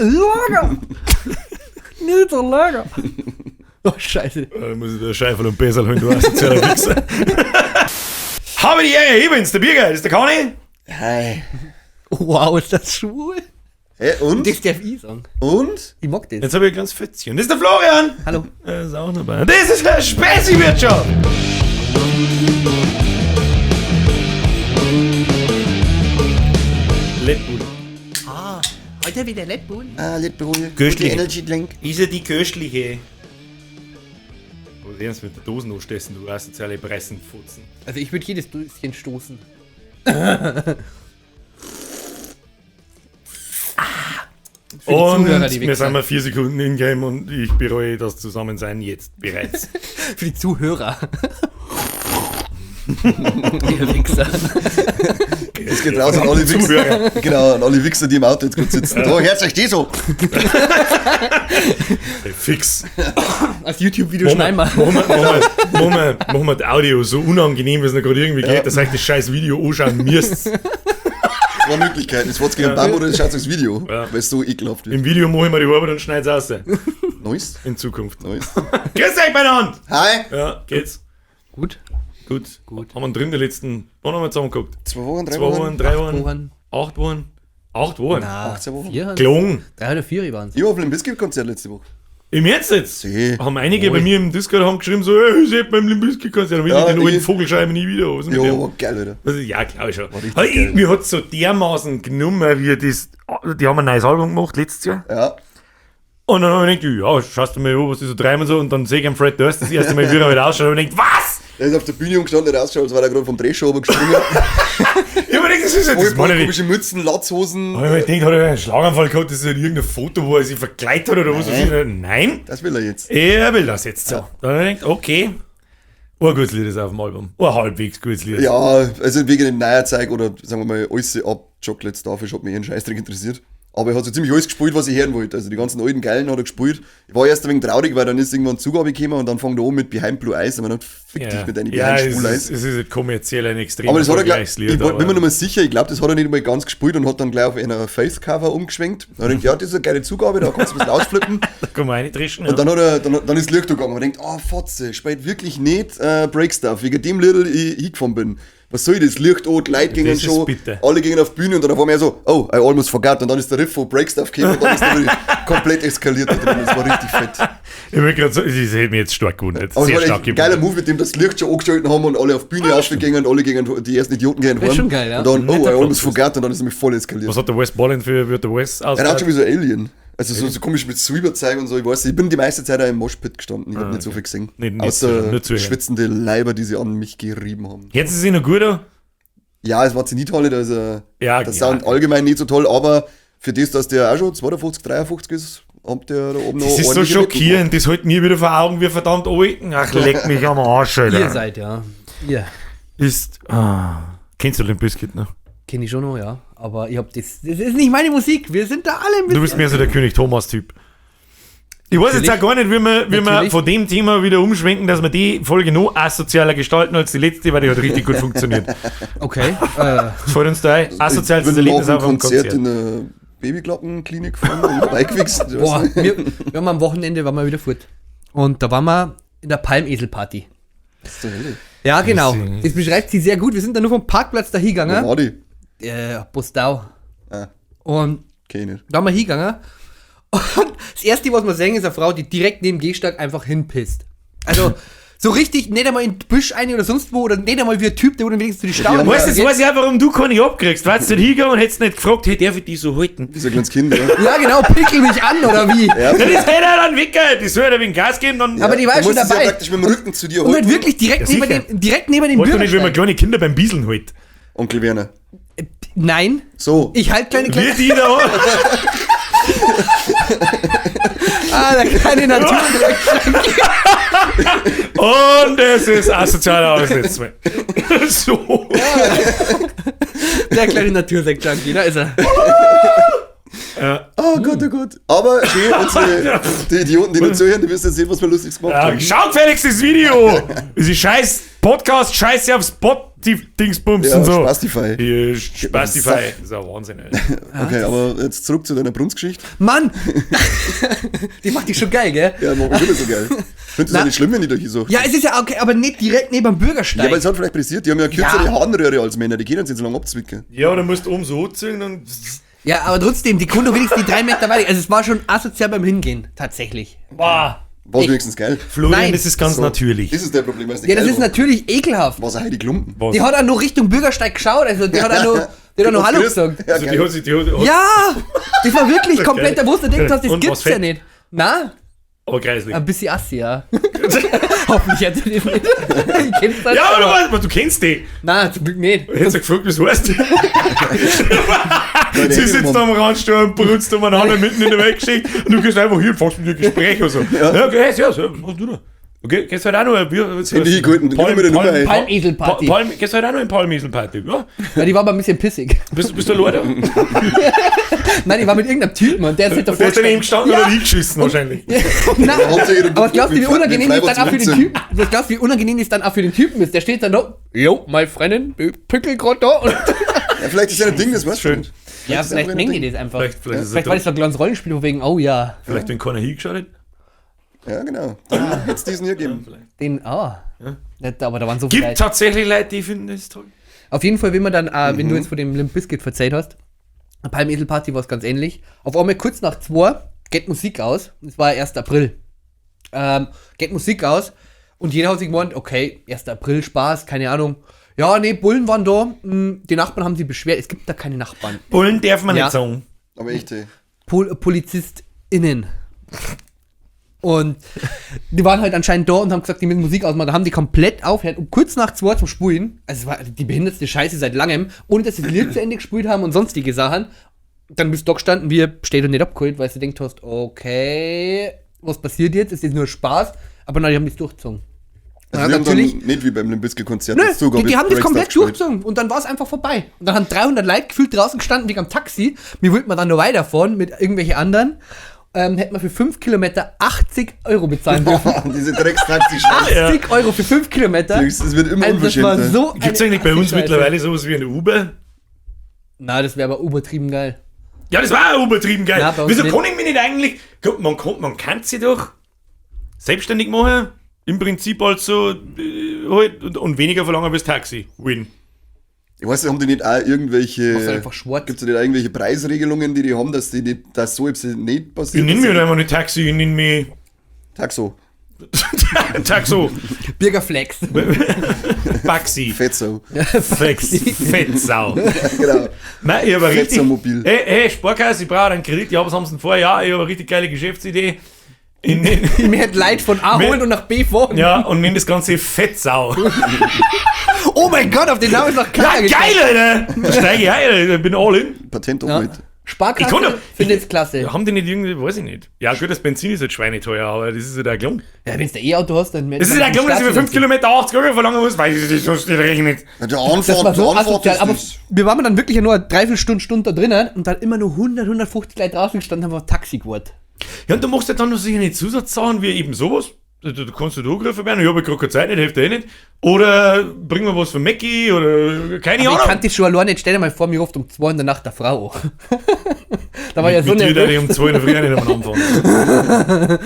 Lager! Niederlager! Oh, Scheiße. Muss ich da Scheifel und Besserl holen, du asozialer Wichser. Habe die Ehre, ich bin's, der Birger, das ist der Conny. Hi. Wow, ist das schwul? Hä, und? Das darf ich sagen. Und? Ich mag das. Jetzt habe ich ein kleines Fötzchen. Das ist der Florian. Hallo. Er ist auch dabei. Und das ist der Spezi-Wirtschaft. Let Bull. Ah, heute wieder Red Bull. Ah, Red Bull. Köstlich. Gute Energy Drink. Ist er die köstliche? Wo sehen Sie mit der Dosen anstessen, du asoziale Pressenfutzen. Also ich würde jedes Döschen stoßen. Für die Und Zuhörer, die wir weg sind mal 4 Sekunden in Game und ich bereue das Zusammensein jetzt bereits. Für die Zuhörer. Ihr Wichser. Es geht raus an alle Wichser. Zuhörer. Genau, an alle Wichser, die im Auto jetzt gerade sitzen. Da, hört euch die so. Fix. Als YouTube-Video schneiden wir. Machen wir das Audio so unangenehm, wie es noch gerade irgendwie geht, dass euch das scheiß Video anschauen müsst. Zwei Möglichkeiten. Es war's gegen Bam oder es schaut euch das Video. Ja. Weil es so ekelhaft wird. Im Video mache ich mir die Arbeit und schneide es raus. Nice. In Zukunft. Nice. Grüß euch beieinander! Hi. Ja, geht's. Gut. Gut. Gut. Haben wir drin die letzten. Wann haben wir zusammen geguckt? 2 Wochen, 3 2 Wochen, Wochen. 3 Wochen, Wochen. 8 Wochen. 8 Wochen. Na, 18 Wochen. 4, Gelungen. 3 oder 4 waren es. Ich war auf dem Limp Bizkit-Konzert letzte Woche. Im Ernst jetzt? See. Haben einige Ui. bei mir im Discord haben geschrieben, so, ey, ich hab beim Limp Bizkit Konzert, dann will Ja, ich den alten ich- Vogelscheiben nie wieder. Was ist mit Jo, dem? war geil, Alter. Also, ja, glaube ich schon. richtig Aber ich, geil. mir hat so dermaßen genommen, wie das. Die haben ein neues Album gemacht letztes Jahr. Ja. Und dann habe ich gedacht, ja, schaust du mal an, was die so treiben und so. Und dann sehe ich am Fred Durst das erste Mal, wie er wieder ausschaut. Und ich denke, was? Der ist auf der Bühne umgestanden, hat ausgeschaut, als war er gerade vom Drehshow gesprungen. Ich hab mir gedacht, das ist ja das Voll meine ich. komische Mützen, Latzhosen. Hab ich mir gedacht, hat er einen Schlaganfall gehabt, das ist halt irgendein Foto, wo er sich verkleidet hat oder was. Nein. Nein, Das will er jetzt. er will das jetzt so. Dann hab ich gedacht, okay. Ein gutes Lied ist auf dem Album. Ein halbwegs gutes Lied. Ja, also wegen dem neuen Zeug oder sagen wir mal, alles ab Chocolate Starfish hat mich eh einen Scheißdreck interessiert. Aber er hat so ziemlich alles gespielt, was ich hören wollte. Also die ganzen alten Geilen hat er gespielt. Ich war erst ein wenig traurig, weil dann ist irgendwann Zugabe gekommen und dann fängt er an mit Behind Blue Eyes und man hat fick dich mit deinen ja, Behind es Blue ist, Eyes. es ist kommerziell ein extrem Aber das hat er, glaub, erfolgreiches ich Lied. bin mir aber- nicht mehr sicher, ich glaube, das hat er nicht mal ganz gespielt und hat dann gleich auf einer Faith-Cover umgeschwenkt. Dann hat er gedacht, ja, das ist eine geile Zugabe, da kannst du ein bisschen ausflippen. Da kann man reintrischen. Und dann, hat er, dann ist das Licht gegangen und man denkt, oh Fotze, spielt wirklich nicht Breakstuff, wegen dem Little ich hingefahren bin. Was soll das? Licht an, die Leute gingen Das ist schon, bitter. alle gingen auf die Bühne und dann auf einmal so, oh, I almost forgot. Und dann ist der Riff von Breakstuff gekommen und dann ist der wirklich komplett eskaliert da drin. Das war richtig fett. Ich will gerade so, das hätte mich jetzt stark gewundert. Aber es Sehr war stark echt ein geiler gewundert. Move mit dem, dass das Licht schon angeschaltet haben und alle auf die Bühne aufgegangen und alle gingen, die ersten Idioten gehen Das ist heim. schon geil, ja. Und dann, oh, Netter I almost Plot-Twist. forgot und dann ist er mich voll eskaliert. Was hat der Wes Bolland für wird der Wes Er hat schon ausgehört? wie so ein Alien. Also so komisch mit Silberzeug und so, ich weiß nicht, ich bin die meiste Zeit auch im Moshpit gestanden, ich hab nicht so viel gesehen. Nicht- nicht Außer zu- nicht zuhören. schwitzende Leiber, die sie an mich gerieben haben. Jetzt ist sie noch gut an? Ja, es war Zenithalle, da ist Ja, der ja. Sound allgemein nicht so toll, aber für das, dass der auch schon 52, 53 ist, hat der da oben noch Das ist so ordentliche Rippen schockierend, das hält mir wieder vor Augen, wie verdammt alt. Ach, leck mich am Arsch, Alter. Ihr seid, ja. Ihr. Ist. Ah, kennst du Limp Bizkit noch? Kenn ich schon noch, ja. Aber ich hab das. Das ist nicht meine Musik. Wir sind da alle ein bisschen. Du bist mehr so der König Thomas-Typ. Ich weiß jetzt auch gar nicht, wie wir Natürlich. von dem Thema wieder umschwenken, dass wir die Folge noch asozialer gestalten als die letzte, weil die hat richtig gut funktioniert. Okay. Was fällt uns da ein? gemacht. Asozialstes Ich bin Erlebnis nach auf dem einem Konzert, Konzert. in der Babyklappenklinik gefahren und vorbeigewichst. Ich weiß Boah, nicht. wir haben am Wochenende waren wir wieder fort. Und da waren wir in der Palmeselparty. Was zur Hölle? Ja, genau. Deswegen. Das beschreibt sie sehr gut. Wir sind da nur vom Parkplatz da Wo hingegangen. war die? Postau. Ah, Und kenn ich nicht. da haben wir hingegangen. Und das erste, was wir sehen, ist eine Frau, die direkt neben dem Gehsteig einfach hinpisst. Also, so richtig, nicht einmal in den Büsch ein oder sonst wo, oder nicht einmal wie ein Typ, der wo dann wenigstens zu die Stau. haben Weißt du, jetzt weiß ich auch, warum du keine abkriegst. Weißt du, hingegangen und hättest nicht gefragt, hey, darf ich die so halten? Wie so ein kleines Kind, oder? Ja, genau, pickel mich an, oder wie? Ja. Ja, das geht ja dann weg, ey. Die soll ja wegen Gas geben, dann. Aber die war Du schon musst es ja dabei. praktisch mit dem Rücken zu dir Und halt halten. wirklich direkt, Ja, neben sicher. dem, direkt neben dem Weißt du nicht, wie man Bürgersteig. kleine Kinder beim Bieseln hält? Onkel Werner. Nein, So. ich halte kleine Wie kleine. die da. Ah, der kleine Natur. Und es ist asozialer als letztes Mal. So. Der kleine Natursekt-Junkie, da ist er. Oh Gott, oh Gott. Aber schön, unsere, die Idioten, die nur zuhören, die wissen jetzt nicht, was wir Lustiges gemacht Ja, haben. schaut gefälligst das Video! Das ist scheiß Podcast Scheiße auf Spot-Dingsbums Ja, und so. Spastify. Ja, Spastify. Das ist ja Wahnsinn, ey. Okay, aber jetzt zurück zu deiner Brunzgeschichte. Mann! Die macht dich schon geil, gell? Ja, macht mich immer so geil. Findest du das nicht schlimm, wenn die da hier so. Ja, es ist ja okay, aber nicht direkt neben dem Bürgersteig. Ja, aber es hat vielleicht pressiert. Die haben ja kürzere Ja. Harnröhre als Männer. Die können sich so lange abzwicken. Ja, dann musst du oben so anziehen und. Ja, aber trotzdem, die Kunde wenigstens die 3 Meter weiter. Also es war schon asozial beim Hingehen, tatsächlich. Boah. War wenigstens geil. Florian, Nein. das ist ganz So. natürlich. Das ist der Problem, weil es nicht Ja, das geil ist war. natürlich ekelhaft. War es Heidi Klumpen. Was? Die hat auch noch Richtung Bürgersteig geschaut, also die hat auch noch, die hat auch noch Hallo gesagt. Ja, Also die geil. hat sich, die hat, hat, Ja! Das war wirklich komplett, da wusste du hast, das Und gibt's was ja fett? nicht. Na, aber kreislich. ein bisschen assi, ja. Hoffentlich hat sie das nicht. Ich kenn's nicht, Ja, aber du, weißt, du kennst die. Nein, zum Glück nicht. Ich hätte sie gefragt, wie es heißt. Deine Sie sitzt Handynummer. am Randstuhl und brutzt umeinander mitten in der Weltgeschichte und du gehst einfach hier und fängst mit ihr Gespräch und so. Ja, okay, ja, so, was du da? Okay, gehst halt auch noch ein Bier. Handy gehalten, gib mir die Nummer ein. Palmeselparty. Palm, gehst halt auch noch in Palmeselparty, ja? Ja, die war aber ein bisschen pissig. Bist du alleine? Nein, die war mit irgendeinem Typen und der ist halt davor Der ist daneben gestanden und hat eingeschissen wahrscheinlich. Nein, Hauptsache ihre aber was glaubst du, wie mit unangenehm das Freiburg dann auch für den zum Typen, was glaubst du, wie unangenehm das dann auch für den Typen ist? Der steht dann da, jo, mein Freundin, Pickel grad da. Und Ja, vielleicht ist ja ein Ding, das weißt du Schön. nicht. ja, ist vielleicht einfach ein mengen die Ding. das einfach. Vielleicht, vielleicht, ist Vielleicht war das so ein kleines Rollenspiel, wo wegen, oh ja, vielleicht wenn keiner hingeschaut hat. Ja, genau. Dann hätte es diesen hier geben. den, ah. Ja. Aber da waren so viele Gibt Leute. tatsächlich Leute, die finden das toll. Auf jeden Fall, wenn man dann, wenn du jetzt von dem Limp Bizkit verzeiht hast, Palmeselparty war es ganz ähnlich. Auf einmal kurz nach 2 geht Musik aus. Es war 1. April. Geht Musik aus und jeder hat sich gemeint, okay, 1. April, Spaß, keine Ahnung. Ja, nee, Bullen waren da. Die Nachbarn haben sich beschwert. Es gibt da keine Nachbarn. Bullen darf man Ja. nicht sagen. Aber echt, ey. PolizistInnen. Und die waren halt anscheinend da und haben gesagt, die müssen Musik ausmachen. Da haben die komplett aufgehört und kurz nach 2 zum Spulen, also es war die behindertste Scheiße seit langem, ohne dass sie das Lied zu Ende gespielt haben und sonstige Sachen. Dann bist du da gestanden, wir steht und nicht abgeholt, weil du denkt hast, okay, was passiert jetzt? Ist das nur Spaß? Aber nein, die haben das durchgezogen. Also Ja, wir haben natürlich. dann nicht wie beim Limp Bizkit Konzert Nö, das Zugabe die haben das Breakstuff komplett gespielt. durchgezogen und dann war es einfach vorbei. Und dann haben 300 Leute gefühlt draußen gestanden, wegen am Taxi. Mir wollten wir dann noch weiterfahren mit irgendwelchen anderen. Hätten wir für 5 Kilometer 80 Euro bezahlen dürfen. Diese Dreckstaxi-Scheiße. 80 Euro für 5 Kilometer. Es wird immer Also das war unverschämter. so Gibt es eine eigentlich bei uns Scheiße. mittlerweile sowas wie eine Uber? Na, das wäre aber übertrieben geil. Ja, das war auch übertrieben geil. Ja, bei uns Wieso nicht. kann ich mich nicht eigentlich. Guck, man kann sie doch selbstständig machen. Im Prinzip also halt, und weniger verlangen als Taxi. Win. Ich weiß nicht, haben die nicht auch irgendwelche. Machst du einfach schwarz. Gibt es nicht irgendwelche Preisregelungen, die die haben, dass, die nicht, dass so etwas nicht passiert? Ich nenne mich halt einfach nicht Taxi, ich nenne mich Taxo. Taxo. Bürgerflex. Baxi. Fetzo. Flex. Fettsau. Genau. Nein, ich habe richtig. Fetzer-Mobil. Hey, hey, Sparkasse, ich brauche einen Kredit. Ja, was haben sie denn vor? Ja, ich habe eine richtig geile Geschäftsidee. Ich nenn, Mir hat Leid von A Mir- holen und nach B fahren. ja, und nenne das Ganze Fettsau. Oh mein Gott, auf den Namen ist noch keiner Ja, geil, Alter! Da steige ich ein, Alter. Ich bin all in. Patent Ja. aufgeholt. Sparkasse Ich kann doch- findet es klasse. Haben die nicht irgendwie, weiß ich nicht. Ja, gut, das Benzin ist halt schweineteuer, aber das ist ja der gelungen. Ja, wenn du ein E-Auto hast, dann... Das ist ja gelungen, dass ich für 5 Kilometer 80 Euro verlangen muss, weil ich das sonst nicht rechnet. Ja, der Anfahrt, Das war so der Anfahrt asozial, ist aber das. wir waren dann wirklich ja nur eine Dreiviertelstunde, Stunde da drinnen und dann immer nur 100, 150 Leute draußen gestanden, haben wir Taxi gewartet. Ja, und du machst ja dann noch sicher nicht Zusatzsachen wie eben sowas. Da kannst du da angerufen werden, ich habe gerade keine Zeit, nicht, hilft dir eh nicht. Oder bring mir was von Mackie oder keine Aber ich Ahnung. kannte das schon allein nicht. Stell dir mal vor, mir ruft um 2 in der Nacht der Frau an. Da war ja so Mit dir, der nervös. ich um 2 in der Früh nicht am Anfang.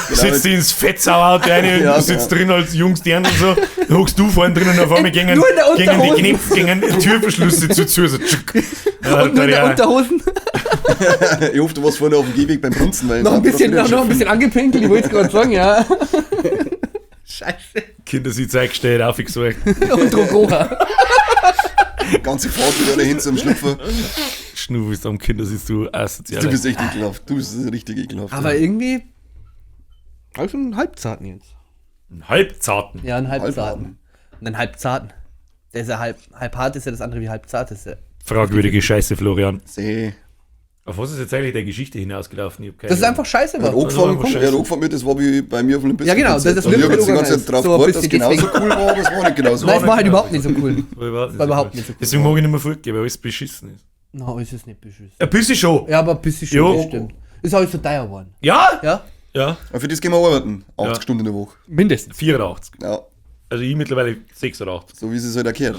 Sitzt sie ins Fettsauauto rein und Ja, du sitzt ja. drin als Jungsdern und so. Dann hockst du vorne drin und auf einmal gängen, Nur in der gängen die Unterhose. Knöpfe, gängen die Türverschlüsse zu. So, tschuck. Ja, Und nur in da- der ja. Unterhosen. Ich hoffe, du warst vorne auf dem Gehweg beim Brunzen. Weil Noch ein bisschen, noch ein bisschen angepinkelt, ich wollte es gerade sagen, ja. Scheiße. Kindersitz eingestellt, aufgesucht. Und Drogoha. Ganze Fahrt wieder dahin zum Schlüpfer. Schnuff ist am Kindersitz, du asozial. Du bist echt ekelhaft. Du bist richtig ekelhaft. Aber irgendwie. Hab ich schon einen Halbzarten jetzt. Ein Halbzarten. Ja, einen Halbzarten. Halbharten. Und einen Halbzarten. Der ist ja halb, halb hart, ist ja das andere wie halb zart ist ja. Fragwürdige Scheiße, Florian. Seh. Auf was ist jetzt eigentlich der Geschichte hinausgelaufen? Ich hab keine Das ist Ahnung. einfach scheiße Er hat war. angefangen, einfach er hat angefangen mit, das war wie bei mir auf dem Ja, genau, das ist Und ich habe jetzt die ganze Limp Zeit drauf So ein gewartet, dass es bisschen genauso deswegen. cool war, aber es war nicht genauso Nein, es cool. war halt überhaupt nicht so cool. War überhaupt nicht War so überhaupt cool. nicht so cool. Deswegen mag ich nicht mehr fortgehen, weil alles beschissen ist. Na, es ist nicht beschissen. Ein bisschen schon. Ja, aber ein bisschen schon, Jo. das stimmt. Ist auch so teuer geworden. Ja? Ja? Ja, Aber für das gehen wir arbeiten. 80 Ja. Stunden in der Woche. Mindestens. 84. Ja, Also ich mittlerweile 86. so wie es halt erklärt.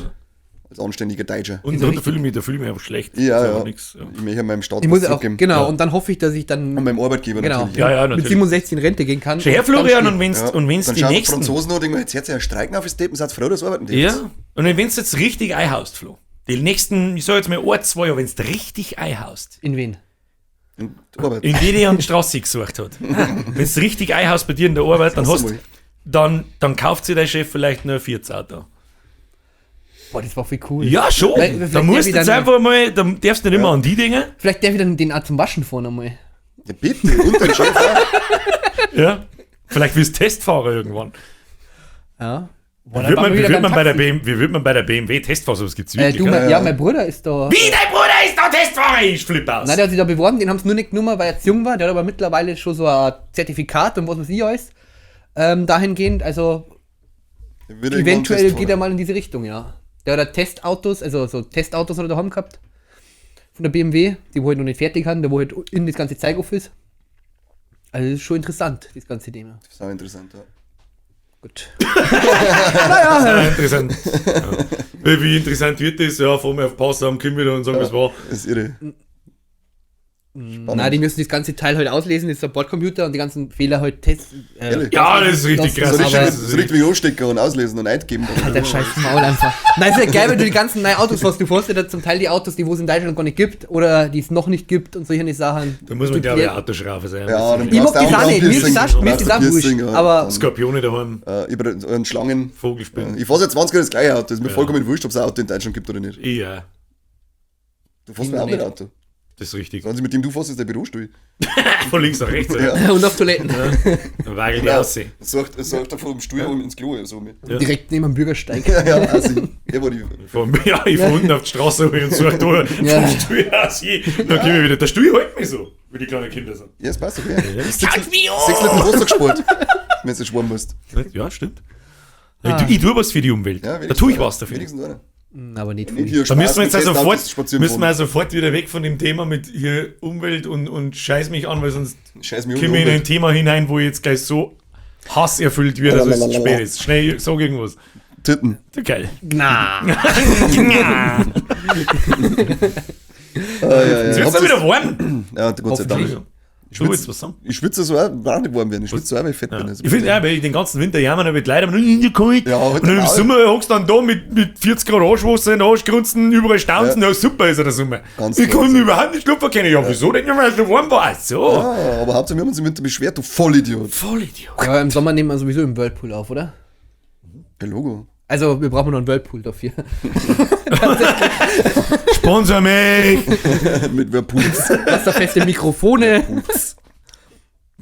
Als anständiger Deutscher. Und Ist ja da fühle ich mich einfach schlecht. Ja, Ist ja. einfach Nix, ja. Ich möchte meinem Staat Ich muss was auch, zurückgeben. genau, Ja. und dann hoffe ich, dass ich dann Und meinem Arbeitgeber genau, natürlich. Ja, ja, mit natürlich. 67 in Rente gehen kann. Schau her, Und dann Florian, steht- und wenn's, Ja. und wenn's Dann die schauen die nächsten. Franzosen an und denken, jetzt hört sich ja streiken auf das Deppen, seid froh, dass ihr arbeiten dürft. Ja. Und wenn du jetzt richtig einhaust, Flo, die nächsten, ich sag jetzt mal ein, zwei Jahre, wenn du richtig einhaust, In wen? Und Arbeit. in die die an die Straße gesucht hat, wenn du richtig einhaust bei dir in der Arbeit, dann Lass hast mal. dann kauft sich dein Chef vielleicht nur ein 40 Auto. Boah, das war viel cool. Ja, schon. Vielleicht- Da vielleicht musst darf du ich jetzt dann- einfach mal, da darfst du nicht immer an die Dinge. Vielleicht darf ich dann den auch zum Waschen fahren einmal. Ja, bitte, und dein Chef auch. Ja. Vielleicht wirst du Testfahrer irgendwann. Ja. Boah, Wie wird waren man, wir wie wieder wird beim man bei der Taxi. BMW, wie wird man bei der BMW Testfahrer? Sowas gibt's wirklich. Du, oder? mein, ja, mein Bruder ist da. Wie dein Bruder ist da Testfahrer? Ich flippe aus. Nein, der hat sich da beworben, den haben sie nur nicht genommen, weil er zu jung war. Der hat aber mittlerweile schon so ein Zertifikat und was weiß ich alles. Dahingehend, also Wird irgendwann eventuell Testfahrer. geht er mal in diese Richtung, ja. Der hat da Testautos, also so Testautos hat er daheim gehabt. Von der BMW, die wo halt noch nicht fertig haben, der wo halt in das ganze Zeug auf ist. Also das ist schon interessant, das ganze Thema. Das ist auch interessant, ja. Gut. Ja, interessant. Ja. Wie interessant wird das? Ja, fahren wir auf Pass am, kommen wieder und sagen, was war. Das ist irre. Nein, die müssen das ganze Teil halt auslesen, das ist ein Bordcomputer und die ganzen Fehler halt testen. Ehrlich? Ja, das ist richtig Das krass. So richtig, aber- Das ist so richtig wie Anstecker und auslesen und eingeben. Alter, scheiß Maul einfach. Nein, ist ja geil, wenn du die ganzen neuen Autos hast. Du fährst ja da zum Teil die Autos, die wo es in Deutschland gar nicht gibt oder die es noch nicht gibt und solche Sachen. Da muss man, Du glaube ich, klär- Autoschrauber sein. Ja, dann Ich mag brauchst du das auch auch nicht. Mir ist das auch- mir ist das auch Piercing, wurscht. ja. Aber Dann, Skorpione daheim, über einen Schlangen. Vogelspinnen. Ich fahre seit 20 Jahren das gleiche Auto. Ist mir vollkommen wurscht, ob es ein Auto in Deutschland gibt oder nicht. Ja, Du fährst mir auch mit Auto. das ist richtig. Sollen sie mit dem du fährst, ist der Bürostuhl. Von links nach rechts, oder? und auf Toiletten. Dann wagel die aussehen. Sucht, sucht er vom Stuhl um ins Klo. So mit. Ja. Direkt neben dem Bürgersteig. Ja, ja, also, der war die. Von, ja, ich fahr unten auf die Straße und suche da Ja. vom Stuhl aus. hin. Dann komm ich wieder. Der Stuhl hält mich so, wie die kleinen Kinder sind. Ja, das passt okay. Schaut mich an! 6 Liter Wasser gespart, wenn du schwimmen musst. Ja, stimmt. Ich tue was für die Umwelt. Ja, Da tue ich einer. was dafür. Wenigstens einer. Aber nicht Nicht viel. hier Da Spaß müssen wir mit jetzt also Testautos sofort, spazieren müssen wir fahren. sofort wieder weg von dem Thema mit hier Umwelt und scheiß mich an, weil sonst Scheiß mich um komme die ich in ein Umwelt. Thema hinein, wo ich jetzt gleich so hasserfüllt wird, dass es spät ist. Schnell, sag irgendwas. Titten. Geil. Na. Ah, ja, ja. Jetzt wird's Habt wieder ihr- warm. Ja, Gott sei Dank. Hoffentlich. Du willst was sagen? Ich schwitze so auch, brauch nicht warm werden. Ich schwitze so auch, weil ich fett bin. Also Ich finde, ja, weil ich den ganzen Winter jammern, aber leider nur in der kalt. Ja, halt und dann im Maul. Sommer hockst du dann da mit 40 Grad Arschwasser in den Arschgrunzen, überall staunzen. Ja. super ist ja der Sommer. Ganz ich toll. kann überhaupt nicht schlupfen können. Ja, wieso denn? Weil es so warm war. Ach so. Ah, aber hauptsächlich wir haben uns im Winter beschwert, du Vollidiot. Vollidiot. Ja, aber im Sommer nehmen wir sowieso im Whirlpool auf, oder? Ja, Logo. Also, wir brauchen noch einen Whirlpool dafür. Sponsor mich! Mit Whirlpools. Wasserfeste Mikrofone.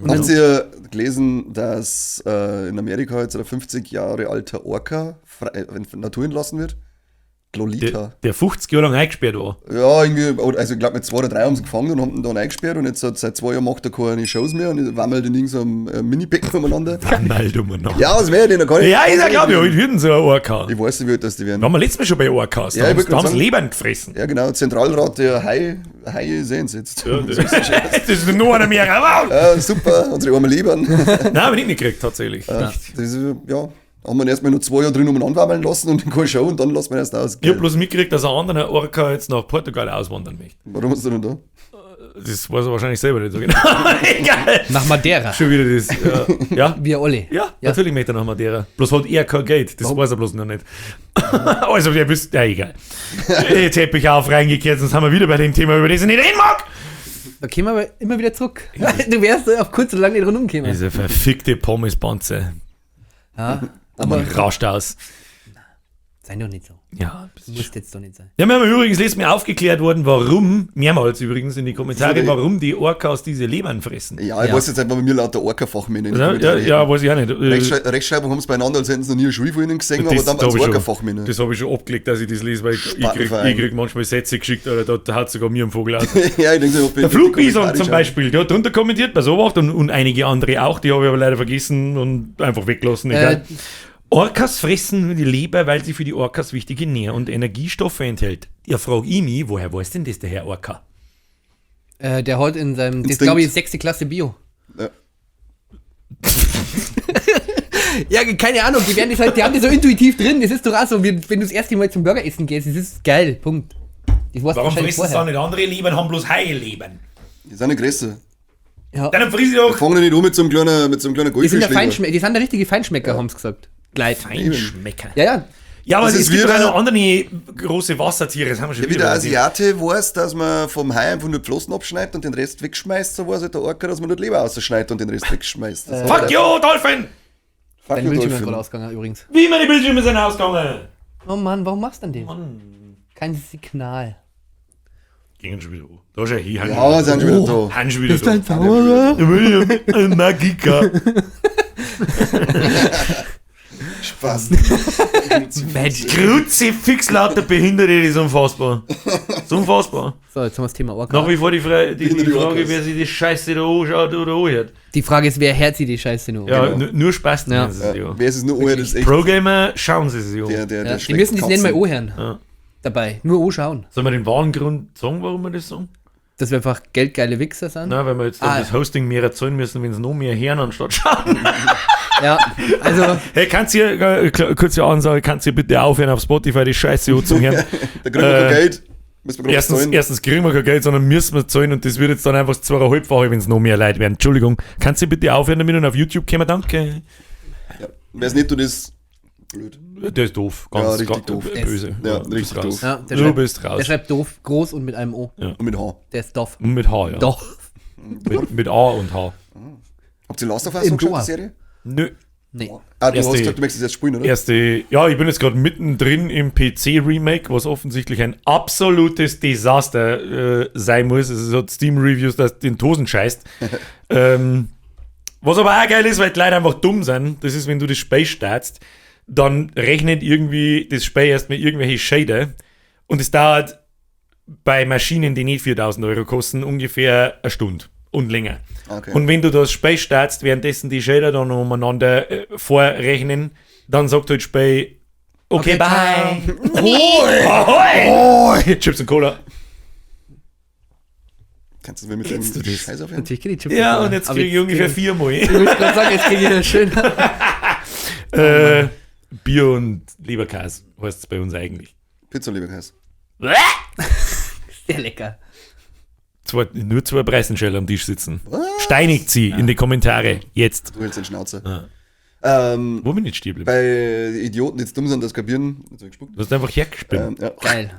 Habt ihr gelesen, dass in Amerika jetzt ein 50 Jahre alter Orca frei, in Natur entlassen wird? Lolita. Der 50 Jahre lang eingesperrt war. Ja, irgendwie, also ich glaube mit 2 oder 3 haben sie gefangen und haben ihn dann eingesperrt und jetzt seit 2 Jahren macht er keine Shows mehr und wammelt in irgendeinem Mini-Becken umeinander. Mal dummer noch. Ja, was wäre denn? Da kann ich, Ja, ist ja, glaube ich, heute würden so ein Orca. Ich weiß nicht, wie alt das die werden. Da waren wir letztes Mal schon bei Orcas. Ja, Da ich wollte haben sie grad sagen. Lebern gefressen. Ja, genau, Zentralrat der Haie sehen sie jetzt. Ja, das ist nur einer mehr. Wow. Super, unsere armen Lebern. Nein, hab ich nicht mitgekriegt, tatsächlich. Das ist, ja, haben wir ihn erstmal nur 2 Jahre drin umeinander wammeln lassen und keine Show und dann lassen wir ihn erst aus. Ich hab bloß mitgekriegt, dass ein anderer Orca jetzt nach Portugal auswandern möchte. Warum ist er denn da? Das weiß er wahrscheinlich selber nicht so genau. Egal. Nach Madeira. Schon wieder das. Ja. Wir alle. Ja, natürlich möchte er nach Madeira. Bloß hat er kein Geld. Das weiß er bloß noch nicht. Also, ihr wisst, ja, egal. Teppich auf, reingekehrt, sonst haben wir wieder bei dem Thema, über das ich nicht reden mag. Da kämen wir aber immer wieder zurück. Du wärst auf kurz oder lang nicht rundum gekommen. Diese verfickte Pommespanze. Ja, Aber aber rauscht aus. sei doch nicht so. Ja, Du musst jetzt doch nicht sein. Ja, wir haben übrigens letztes Mal aufgeklärt worden, warum, mehrmals übrigens in die Kommentare, Sorry. warum die Orcas diese Lebern fressen. Ja, ich Ja. weiß jetzt einfach, bei mir lauter Orca-Fachmänner. in die Ja, ja, Kommentare. ja, weiß ich auch nicht. Rechtschreibung haben sie beieinander, als hätten sie noch nie eine Schule von ihnen gesehen, aber dann da waren hab es ich schon- Orca-Fachmänner. Das habe ich schon abgelegt, dass ich das lese, weil ich krieg manchmal Sätze geschickt, oder da hat sogar mir ein Vogel aus. Ja, ich denke, so, Der Flugbison zum Beispiel, der hat drunter kommentiert bei sowas und einige andere auch, die habe ich aber leider vergessen und einfach weggelassen. Egal. Orcas fressen nur die Leber, weil sie für die Orcas wichtige Nähr- und Energiestoffe enthält. Ja, frag ich mich, woher weiß denn das der Herr Orca? Der hat in seinem, das Instinkt. glaube ich, 6. Klasse Bio. Ja. Ja, keine Ahnung, die werden das halt, die haben das so intuitiv drin. Das ist doch auch so, wie, wenn du das erste Mal zum Burger essen gehst, das ist geil, Punkt. Das weißt du Warum wahrscheinlich fressen sie vorher. dann nicht andere Lebern, haben bloß Haie-Lebern? Die sind ja größer. Ja. Dann friss ich doch Fangen die nicht an mit so einem kleinen, Die sind ja Goldfischleber. Feinschmecker, die sind der richtige Feinschmecker, haben sie gesagt. Gleit. Feinschmecker. Ja, ja. Ja, aber Das es ist gibt doch wieder- auch noch andere große Wassertiere, das haben wir schon Ja, wie wieder. der Asiate weiß, dass man vom Hai einfach nur die Flossen abschneidet und den Rest wegschmeißt, so weiß halt der Orca, dass man nur die Leber ausschneidet und den Rest wegschmeißt. Das Fuck you, Dolphin! Fuck Dein you, Bildschirm ist Dolphin. gerade ausgegangen übrigens. Wie meine Bildschirme sind ausgegangen! Oh Mann, warum machst du denn das? Kein Signal. Gingen schon wieder an. Da ist ja hier. Ja, sind schon wieder da. Han schon wieder da. Zauberer? Magika. Spaß. Magic. Kruzifix lauter Behinderte, das ist unfassbar. Das ist unfassbar. So, jetzt haben wir das Thema Orca. Nach wie vor die, die Behinderte Frage, Orcas. wer sich die Scheiße da anschaut oder anhört. Die Frage ist, wer hört sich die Scheiße nur? Ja, Genau. nur Spaß. Ja. Ja. Ja, wer ist es nur anhört, ist echt Pro-Gamer schauen sie sich an. der Ja, die schlägt müssen das nicht mal Katzen. anhören. Ja. Dabei. Nur anschauen. Sollen wir den wahren Grund sagen, warum wir das sagen? Dass wir einfach geldgeile Wichser sind. Nein, weil wir jetzt dann Ah. das Hosting mehr zahlen müssen, wenn es noch mehr hören anstatt schauen. Ja, also, Hey, kannst ihr, kurze Ansage, kannst ihr bitte aufhören, auf Spotify die Scheiße anzuhören? Da kriegen wir kein Geld. Müssen wir gerade Erstens, zahlen. erstens kriegen wir kein Geld, sondern müssen wir zahlen und das wird jetzt dann einfach zweieinhalbfache, wenn es noch mehr Leute werden. Entschuldigung, kannst du bitte aufhören damit und auf YouTube kommen? Danke. Ja. Wer es nicht tut, ist blöd. Der ist doof. Ganz, Ja, richtig ganz doof. Böse. Ja, du bist richtig raus. doof. ja, der, Du schreibt, bist raus. der schreibt doof, groß und mit einem O. Und mit H. Der ist doof. Und mit H, ja. Doch. Mit A und H. Habt ihr Last of Us Im angeschaut, die Dorf. Serie? Nö. Nee. Ah, du Erste- hast gesagt, du möchtest jetzt spielen, oder? Erste, ja, ich bin jetzt gerade mittendrin im PC-Remake, was offensichtlich ein absolutes Desaster sein muss. Es hat Steam-Reviews, dass den Tosen scheißt. Was aber auch geil ist, weil die Leute einfach dumm sind, das ist, wenn du das Spiel startest, dann rechnet irgendwie das Spiel erst mit irgendwelche Shader und es dauert bei Maschinen, die nicht 4000 Euro kosten, ungefähr eine Stunde und länger. Okay. Und wenn du das Spiel startest, währenddessen die Shader dann umeinander vorrechnen, dann sagt halt Spiel, okay, Okay, bye. Hoi! Hoi! Chips und Cola. Kannst du das mit dem du das? Scheiß aufhören? Natürlich krieg ich Chips. Ja, und jetzt Aber kriege ich ungefähr viermal. Ich wollte gerade sagen, jetzt kriege ich das schön. Bier und Leberkäse heißt es bei uns eigentlich. Pizza, lieber Käse. Sehr lecker. Nur zwei Preisenscheller am Tisch sitzen. Steinigt sie in die Kommentare. Jetzt. Du hältst den Schnauzer. Ja. Wo bin ich stehen geblieben? Bei Idioten, die jetzt dumm sind, das kapieren. Jetzt hab ich gespuckt. Du hast einfach hergespielt. Ja. Geil.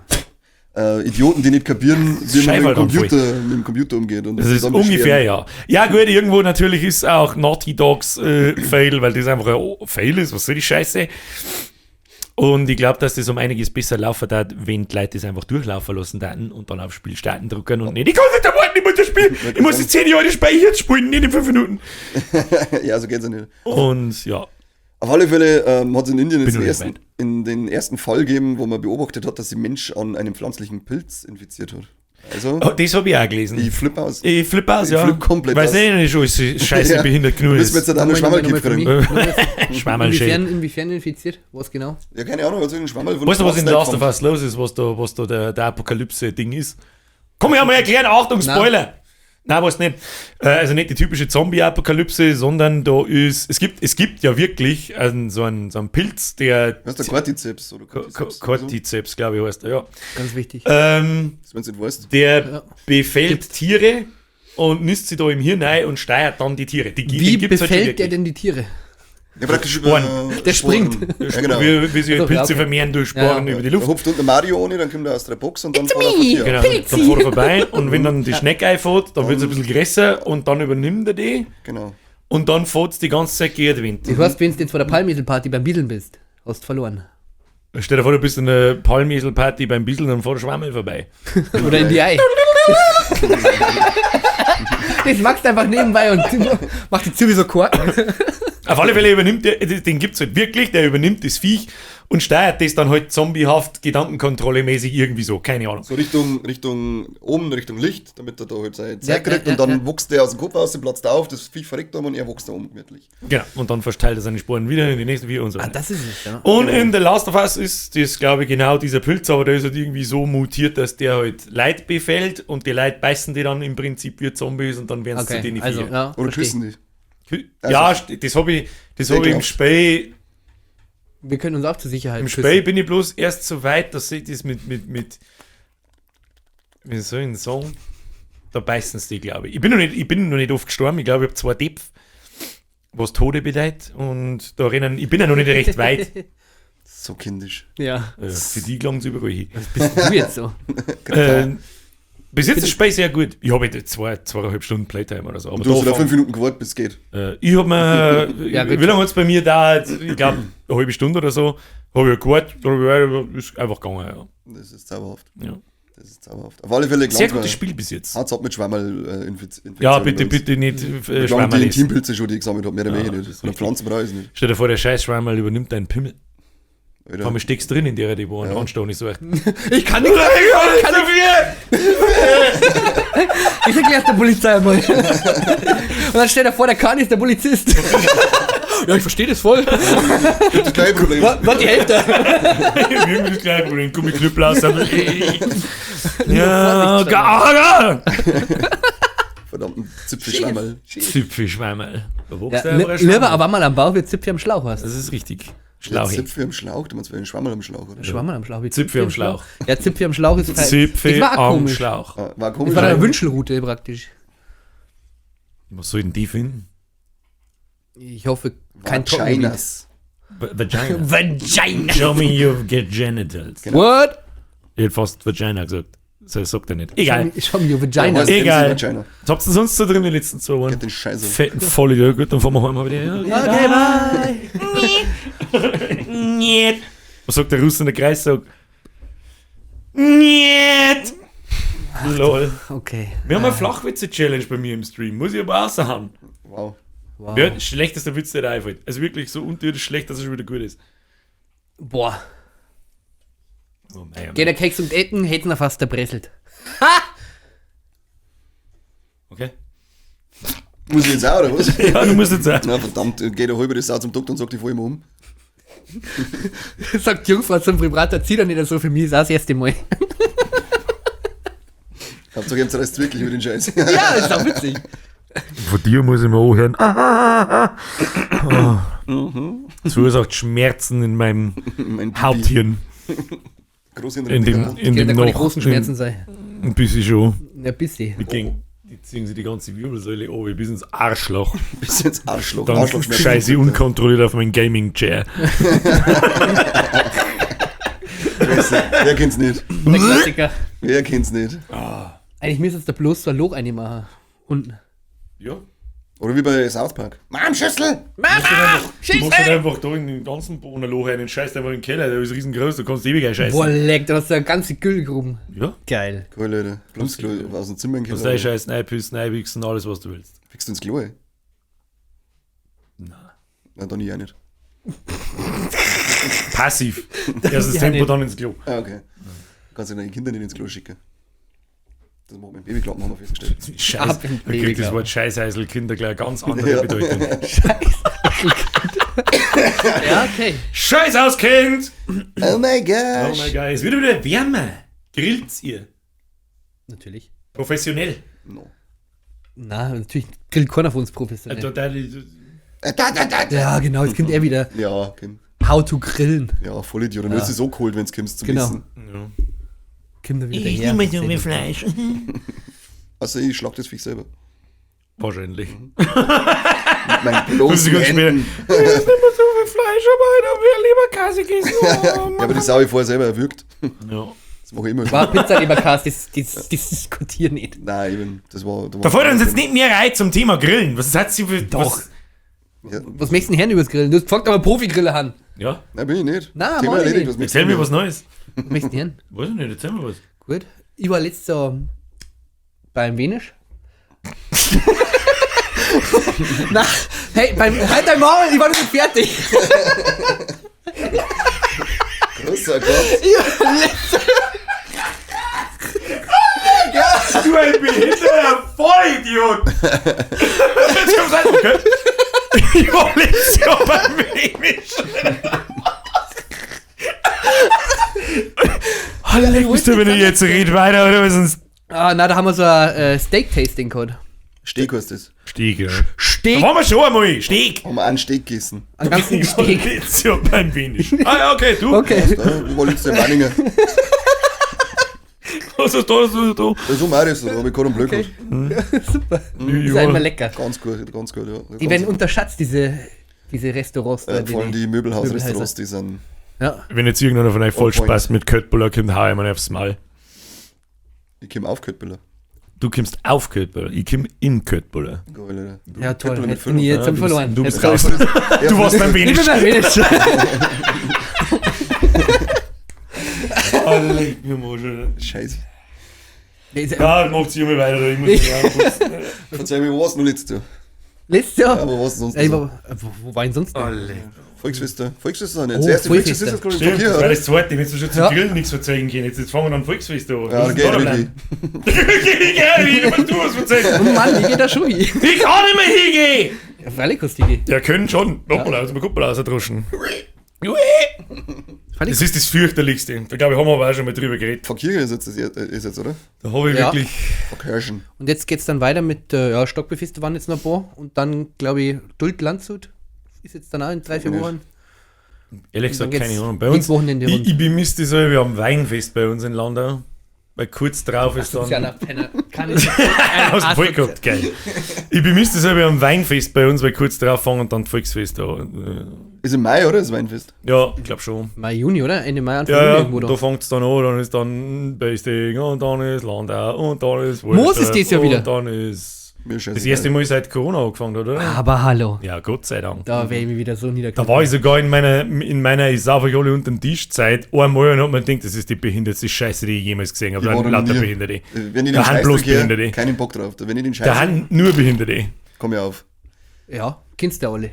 Idioten, die nicht kapieren, wie man mit Scheiß dem, Computer, mit dem Computer umgeht. Und Das sich ist dann ungefähr, beschweren. ja. Ja, gut, irgendwo natürlich ist auch Naughty Dogs Fail, weil das einfach ein Fail ist. Was soll die Scheiße? Und ich glaube, dass das um einiges besser laufen hat, wenn die Leute das einfach durchlaufen lassen täten und dann auf Spiel starten drücken und nicht, ich kann nicht warten, ich muss das spielen, ich muss die 10 Jahre Spiel jetzt spielen, nicht in 5 Minuten. Ja, so geht's ja nicht. Und ja, Auf alle Fälle hat es in Indien jetzt Bin den noch nicht ersten, weit. in den ersten Fall gegeben, wo man beobachtet hat, dass sich Mensch an einem pflanzlichen Pilz infiziert hat. Also, oh, das habe ich auch gelesen. ich flippe aus. Ich flippe aus, Ich ja. flipp komplett Weiß aus. nicht, nicht, alles scheiße Ja. behindert genug Müssen wir ist. jetzt halt auch noch Nochmal, nochmal, Schwammerl nochmal für kriegen. mich. Schwammerl Inwiefern infiziert? Was genau? Ja, keine Ahnung, was irgendein Schwammerl von Weißt du, was in Pflanzen Last of eingefangen. Us los ist, was da der Apokalypse-Ding ist? Komm, ich mal erklären, Achtung, Spoiler! Nein, weiß nicht. Also nicht die typische Zombie-Apokalypse, sondern da ist, es gibt ja wirklich so einen Pilz, der Was ist der Cordyceps oder Cordyceps? oder so? Cordyceps, glaube ich, heißt er, ja. Ganz wichtig. Das, wenn du nicht weißt. Der Ja. befällt Tiere und nisst sie da im Hirn ein und steuert dann die Tiere. Die, Wie den gibt's halt schon befällt der wirklich. denn die Tiere? Ja, praktisch über. Sporen. Der springt. Ja, genau. Wie sich Also, Pilze okay. vermehren durch Sporen Ja, ja. über die Da Luft. hupft unten Mario ohne, dann kommt er aus der Box und dann fährt er von dir. Genau, dann fährt er vorbei und wenn dann die Schnecke einfährt, dann wird es ein bisschen größer und dann übernimmt er die Genau. und dann fährt es die ganze Zeit gegen den Wind. Das heißt, wenn du jetzt vor der Palmeselparty beim Bieseln bist, hast du verloren. Stell dir vor, du bist in der Palmeselparty beim Bieseln und fährt Schwammel vorbei. Oder in die Ei. Das wächst einfach nebenbei und macht die zu wie so Korken. Auf alle Fälle übernimmt der, den gibt's halt wirklich, der übernimmt das Viech und steuert das dann halt zombiehaft, gedankenkontrollemäßig irgendwie so, keine Ahnung. So Richtung oben, Richtung Licht, damit er da halt seine Zeit Ja, kriegt ja, und dann ja. wächst der aus dem Kopf aus, platzt auf, das Viech verreckt um und er wächst da um gemütlich. Genau, und dann verteilt er seine Sporen wieder in die nächsten vier und so Ah, weiter. das ist es, ja. Und in The Last of Us ist das, glaube ich, genau dieser Pilz, aber der ist halt irgendwie so mutiert, dass der halt Leid befällt und die Leute beißen die dann im Prinzip wie Zombies und dann werden sie zu Okay, denen also, Viecher. ja, Oder verstehe. küssen die. Ja, das habe ich, das hab ich im Spiel. Wir können uns auch zur Sicherheit Im Spiel bin ich bloß erst so weit, dass ich das mit wie soll ich denn sagen? Da beißen sie die, glaube ich. Ich bin noch nicht oft gestorben. Ich glaube, ich habe 2 Depf, was Tode bedeutet. Und da rennen, ich bin ja noch nicht recht weit. So kindisch. Ja. Für die gelangen sie überall hin. Was bist du jetzt so? Bis jetzt ist das Spiel sehr gut. Ich habe jetzt 2,5 Stunden Playtime oder so. Aber du hast da 5 Minuten gewartet, bis es geht. Ich habe mir, ja, wie lange hat es bei mir dauert? Ich glaube, eine halbe Stunde oder so. Habe ich gewartet, ist einfach gegangen. Ja. Das ist zauberhaft. Ja. Das ist zauberhaft. Auf alle Fälle sehr gutes Spiel bis jetzt. Hat's ab mit Schwammerl-Infektion. Ja, bitte, bitte nicht Schwammerl. Die Intimpilze schon, die ich gesammelt habe, mehr oder weniger nicht. Oder Pflanzen brauche ich nicht. Stell dir vor, der scheiß Schwammerl übernimmt deinen Pimmel. Vor allem steckst drin in der, die wo einen Anstau nicht so echt. Ich kann nichts dafür! Ich erkläre der Polizei einmal. Und dann stellt er vor, der Kahn ist der Polizist. Ja, ich verstehe das voll. Das gleiche Problem. War die Hälfte. Das gleiche Problem. Gummiknüppel aus. Ja, gar. Verdammten Zipfelschwammerl. Zipfelschwammerl. Ja, lieber aber mal am Bauch, wie Zipfel am Schlauch hast. Das ist richtig. Schlauch. Zipfel am Schlauch? Du meinst einen Schwammerl am Schlauch, oder? Schwammerl am Schlauch. Zipfel am Schlauch. Ja, Zipfel am Schlauch ist Zipfel am Schlauch. War komisch. Das war eine Wünschelrute praktisch. Was soll denn die finden? Ich hoffe, kein Vaginas. Vagina. Vagina. Show me your genitals. Genau. What? Ich hätte fast Vagina gesagt. Das sagt er nicht. Egal. Show me your vagina. Ja, egal. Vagina. Was habt ihr sonst so drin die letzten 2 Wochen? Den Scheiße. Fetten Vollidiot. Gut, dann fahren wir heim wieder. Okay, bye. Niet. Was sagt der Russe in der Kreis? Sagt. Niet. Lol. Okay. Wir haben eine Flachwitze-Challenge bei mir im Stream. Muss ich aber auch sagen. Wow. Wow. Ja, schlechtester Witz, der da einfällt. Also wirklich so unterirdisch schlecht, dass es schon wieder gut ist. Boah. Oh, mei, Geht der Keks und Ecken, hätten er fast erpresselt. Ha! Okay. Muss ich jetzt auch, oder was? Ja, du musst jetzt auch. Na verdammt, geht der halbe Sau zum Doktor und sagt, ich fall immer um. Sagt die Jungfrau zum Vibrator, zieh doch nicht so, für mich ist auch das erste Mal. Hauptsache, ihr reißt wirklich mit den Scheiß. Ja, ist auch witzig. Von dir muss ich mir anhören. Das verursacht Schmerzen in meinem Mein Haupthirn. Großhirn In dem, in dem da noch, kann die großen Schmerzen sein. Ein bisschen schon. Ja, ein bisschen. Die ziehen sich die ganze Wirbelsäule oben bis ins Arschloch. Bis ins Arschloch. Dann Arschlochschmerzen. scheiße ich unkontrolliert auf meinen Gaming-Chair. Wer kennt's nicht? Der Klassiker. Wer kennt's nicht? Eigentlich müsstest du bloß so ein Loch reinmachen. Unten. Ja. Oder wie bei South Park. Mom, Schüssel! Mama! Du musst halt einfach da in den ganzen Boden ein Loch rein, scheißt einfach in den Keller, der ist riesengroß, da kannst du ewig scheißen. Boah, leck, da hast du eine ganze Güllgruben. Ja. Geil. Cool, Leute. Plumpsklo aus dem Zimmer in den Kannst Keller. reinscheißen, reinpissen, reinwichsen, alles was du willst. Fickst du ins Klo, ey? Nein. Na, dann ich auch nicht. Passiv. Erstes Ja, Tempo, nicht. dann ins Klo. Ah, okay. Du kannst ja deine Kinder nicht ins Klo schicken. Das macht mein Babyklappen, haben wir festgestellt. Scheiße. Ab in Da kriegt das Babyklappen. Wort Scheißheißel-Kinder gleich eine ganz andere Ja. Bedeutung. Ja, okay. Scheiß aus, Kind! Oh my gosh! Oh my God, es wird wieder wärmer. Grillt's ihr? Natürlich. Professionell. No. Na, natürlich grillt keiner von uns professionell. Da, da, da, da. Ja, genau, jetzt kommt er wieder. Ja, Kind. How to grillen. Ja, voll Idiot. Dann ja. Ist so geholt, wenn's kommst zum Genau. Essen. Ja. Kommt er wieder daher. Fleisch. Also ich schlag das Viech selber. Wahrscheinlich. Mit meinen bloßen Muss ich ganz Händen. Ich esse nicht mehr so viel Fleisch, aber ich habe Leberkäse gegessen. Oh, Ja, aber die Sau hab ich vorher selber erwürgt. ja. Das mache ich immer. War Pizza Leberkäse, das diskutieren nicht. Nein, eben. Das war. Da fällt uns jetzt nicht mehr rein zum Thema Grillen. Was hat sie für. Doch. Was? Ja. Was möchtest du denn Herrn übers Grillen? Du hast gefragt, ob er Profi-Griller han. Ja, Nein, bin ich nicht. Nein, Thema mach ich erledigt. nicht. Was möchtest erzähl du mir denn? was Neues. Was möchtest du denn Herrn? Weiß ich nicht, erzähl mir was. Gut. Ich war letztes Jahr beim Venisch. Na, hey, beim, halt dein Maul, ich war noch nicht fertig. Großer Gott. Ich war letztes Du ein behinderter Vollidiot! Jetzt kommst du halt, okay? Ich war letztes Jahr beim Venisch. Leck mich du, wenn ich jetzt red weiter, oder? Weil sonst. Ah, na, da haben wir so ein Steak-Tasting gehabt. Steak heißt das. Steg, ja. Steg, Da waren wir schon einmal. Steg. Haben wir einen Steak gegessen. einen ganzen Steg. Letztes Jahr beim Wenisch. Ah ja, okay, du. Okay. Da, wo war letztes Jahr in Meiningen? Was hast du da? Was hast du Da ist um Marius, da habe ich Cordon Bleu Okay. gehabt. Super. da? Ist ja immer lecker. Ganz gut, ganz gut, ja. Die werden unterschätzt, diese Restaurants. da, vor allem die Möbelhaus-Restaurants, die sind. Ja. Wenn jetzt irgendeiner von euch voll On point. Spaß mit Köttbullar kommt, hau ich mir aufs Maul. Ich komme auf Köttbullar. Du kommst auf Köttbullar, ich komm in Köttbullar. Geil, Alter. Du, Ja, toll. Köttbullar mit Hätten Füllung. wir jetzt Ja, haben verloren. du bist Jetzt raus. Ja, Du warst beim Ich bin Wenisch. beim Wenisch. Oh, leck mir mal schon. Scheiße. Nee, ist ja- Ja, macht's immer weiter, ich muss mich anputzen. Verzeih mir, wo warst du noch letztes Jahr? Letztes Jahr. Ja, wo warst du sonst Ey, noch? wo war ich denn sonst? Oh, noch? leck. Volksfeste. Volksfeste sind Oh, jetzt. Das erste Volksfest Volksfeste. ist jetzt gerade im Stimmt, Verkehr, das war oder? das zweite, wenn du schon zum Ja. Grillen nichts verzeihen können. Jetzt fangen wir dann Volksfest an. Ja, da Das geh ich ist wirklich. da bleiben. Ich du was verzeihen. Oh Mann, ich geh da schon hin. Ich kann nicht mehr hingehen! Ja, freilich kannst du hingehen. Ja, können schon. Hoppala, also mal Kuppel rausdruschen. Freilich. Das ist das fürchterlichste. Da glaube ich, haben wir aber auch schon mal drüber geredet. Verkehr ist jetzt, ist jetzt, oder? Da habe ich Ja. wirklich. Verkirschen. Und jetzt geht's dann weiter mit, ja, Stockbefeste waren jetzt noch ein paar. Und dann, glaube ich, Duld Landshut ist jetzt dann auch in 3, 4 Nicht. Wochen. Ehrlich gesagt, Dann geht's keine Ahnung. Bei ins uns, Wochenende rund. ich bemisst das halt, wir haben Weinfest bei uns in Landau. Weil kurz drauf ist Das ist ja dann. ein Penner. Kann ich Aus dem Volk gehabt, geil. Ich bemisst das halt, wir haben Weinfest bei uns, weil kurz drauf fangen dann Volksfest an. Ist im Mai, oder? Das Weinfest. Ja, ich glaube schon. Mai, Juni, oder? Ende Mai, Anfang Ja, Juni ja, irgendwo da da. fängt es dann an, dann ist dann Basting und dann ist Landau und dann ist Moos ist das ja wieder. Und dann ist. Mir scheißegal. Das erste Mal seit Corona angefangen hat, oder? Aber hallo. Ja, Gott sei Dank. Da wäre ich mir wieder so niedergekommen. Da war ich sogar in meiner ich sauf euch alle unter den Tisch Zeit einmal und hab mir gedacht, das ist die behindertste Scheiße, die ich jemals gesehen habe. Ich Da war sind da lauter nie. Behinderte. Wenn ich den Da haben Scheiß bloß verkehre, Behinderte. keinen Bock drauf. Wenn ich den Da Scheiß haben nur Behinderte. komm ich auf. Ja, kennst du ja alle.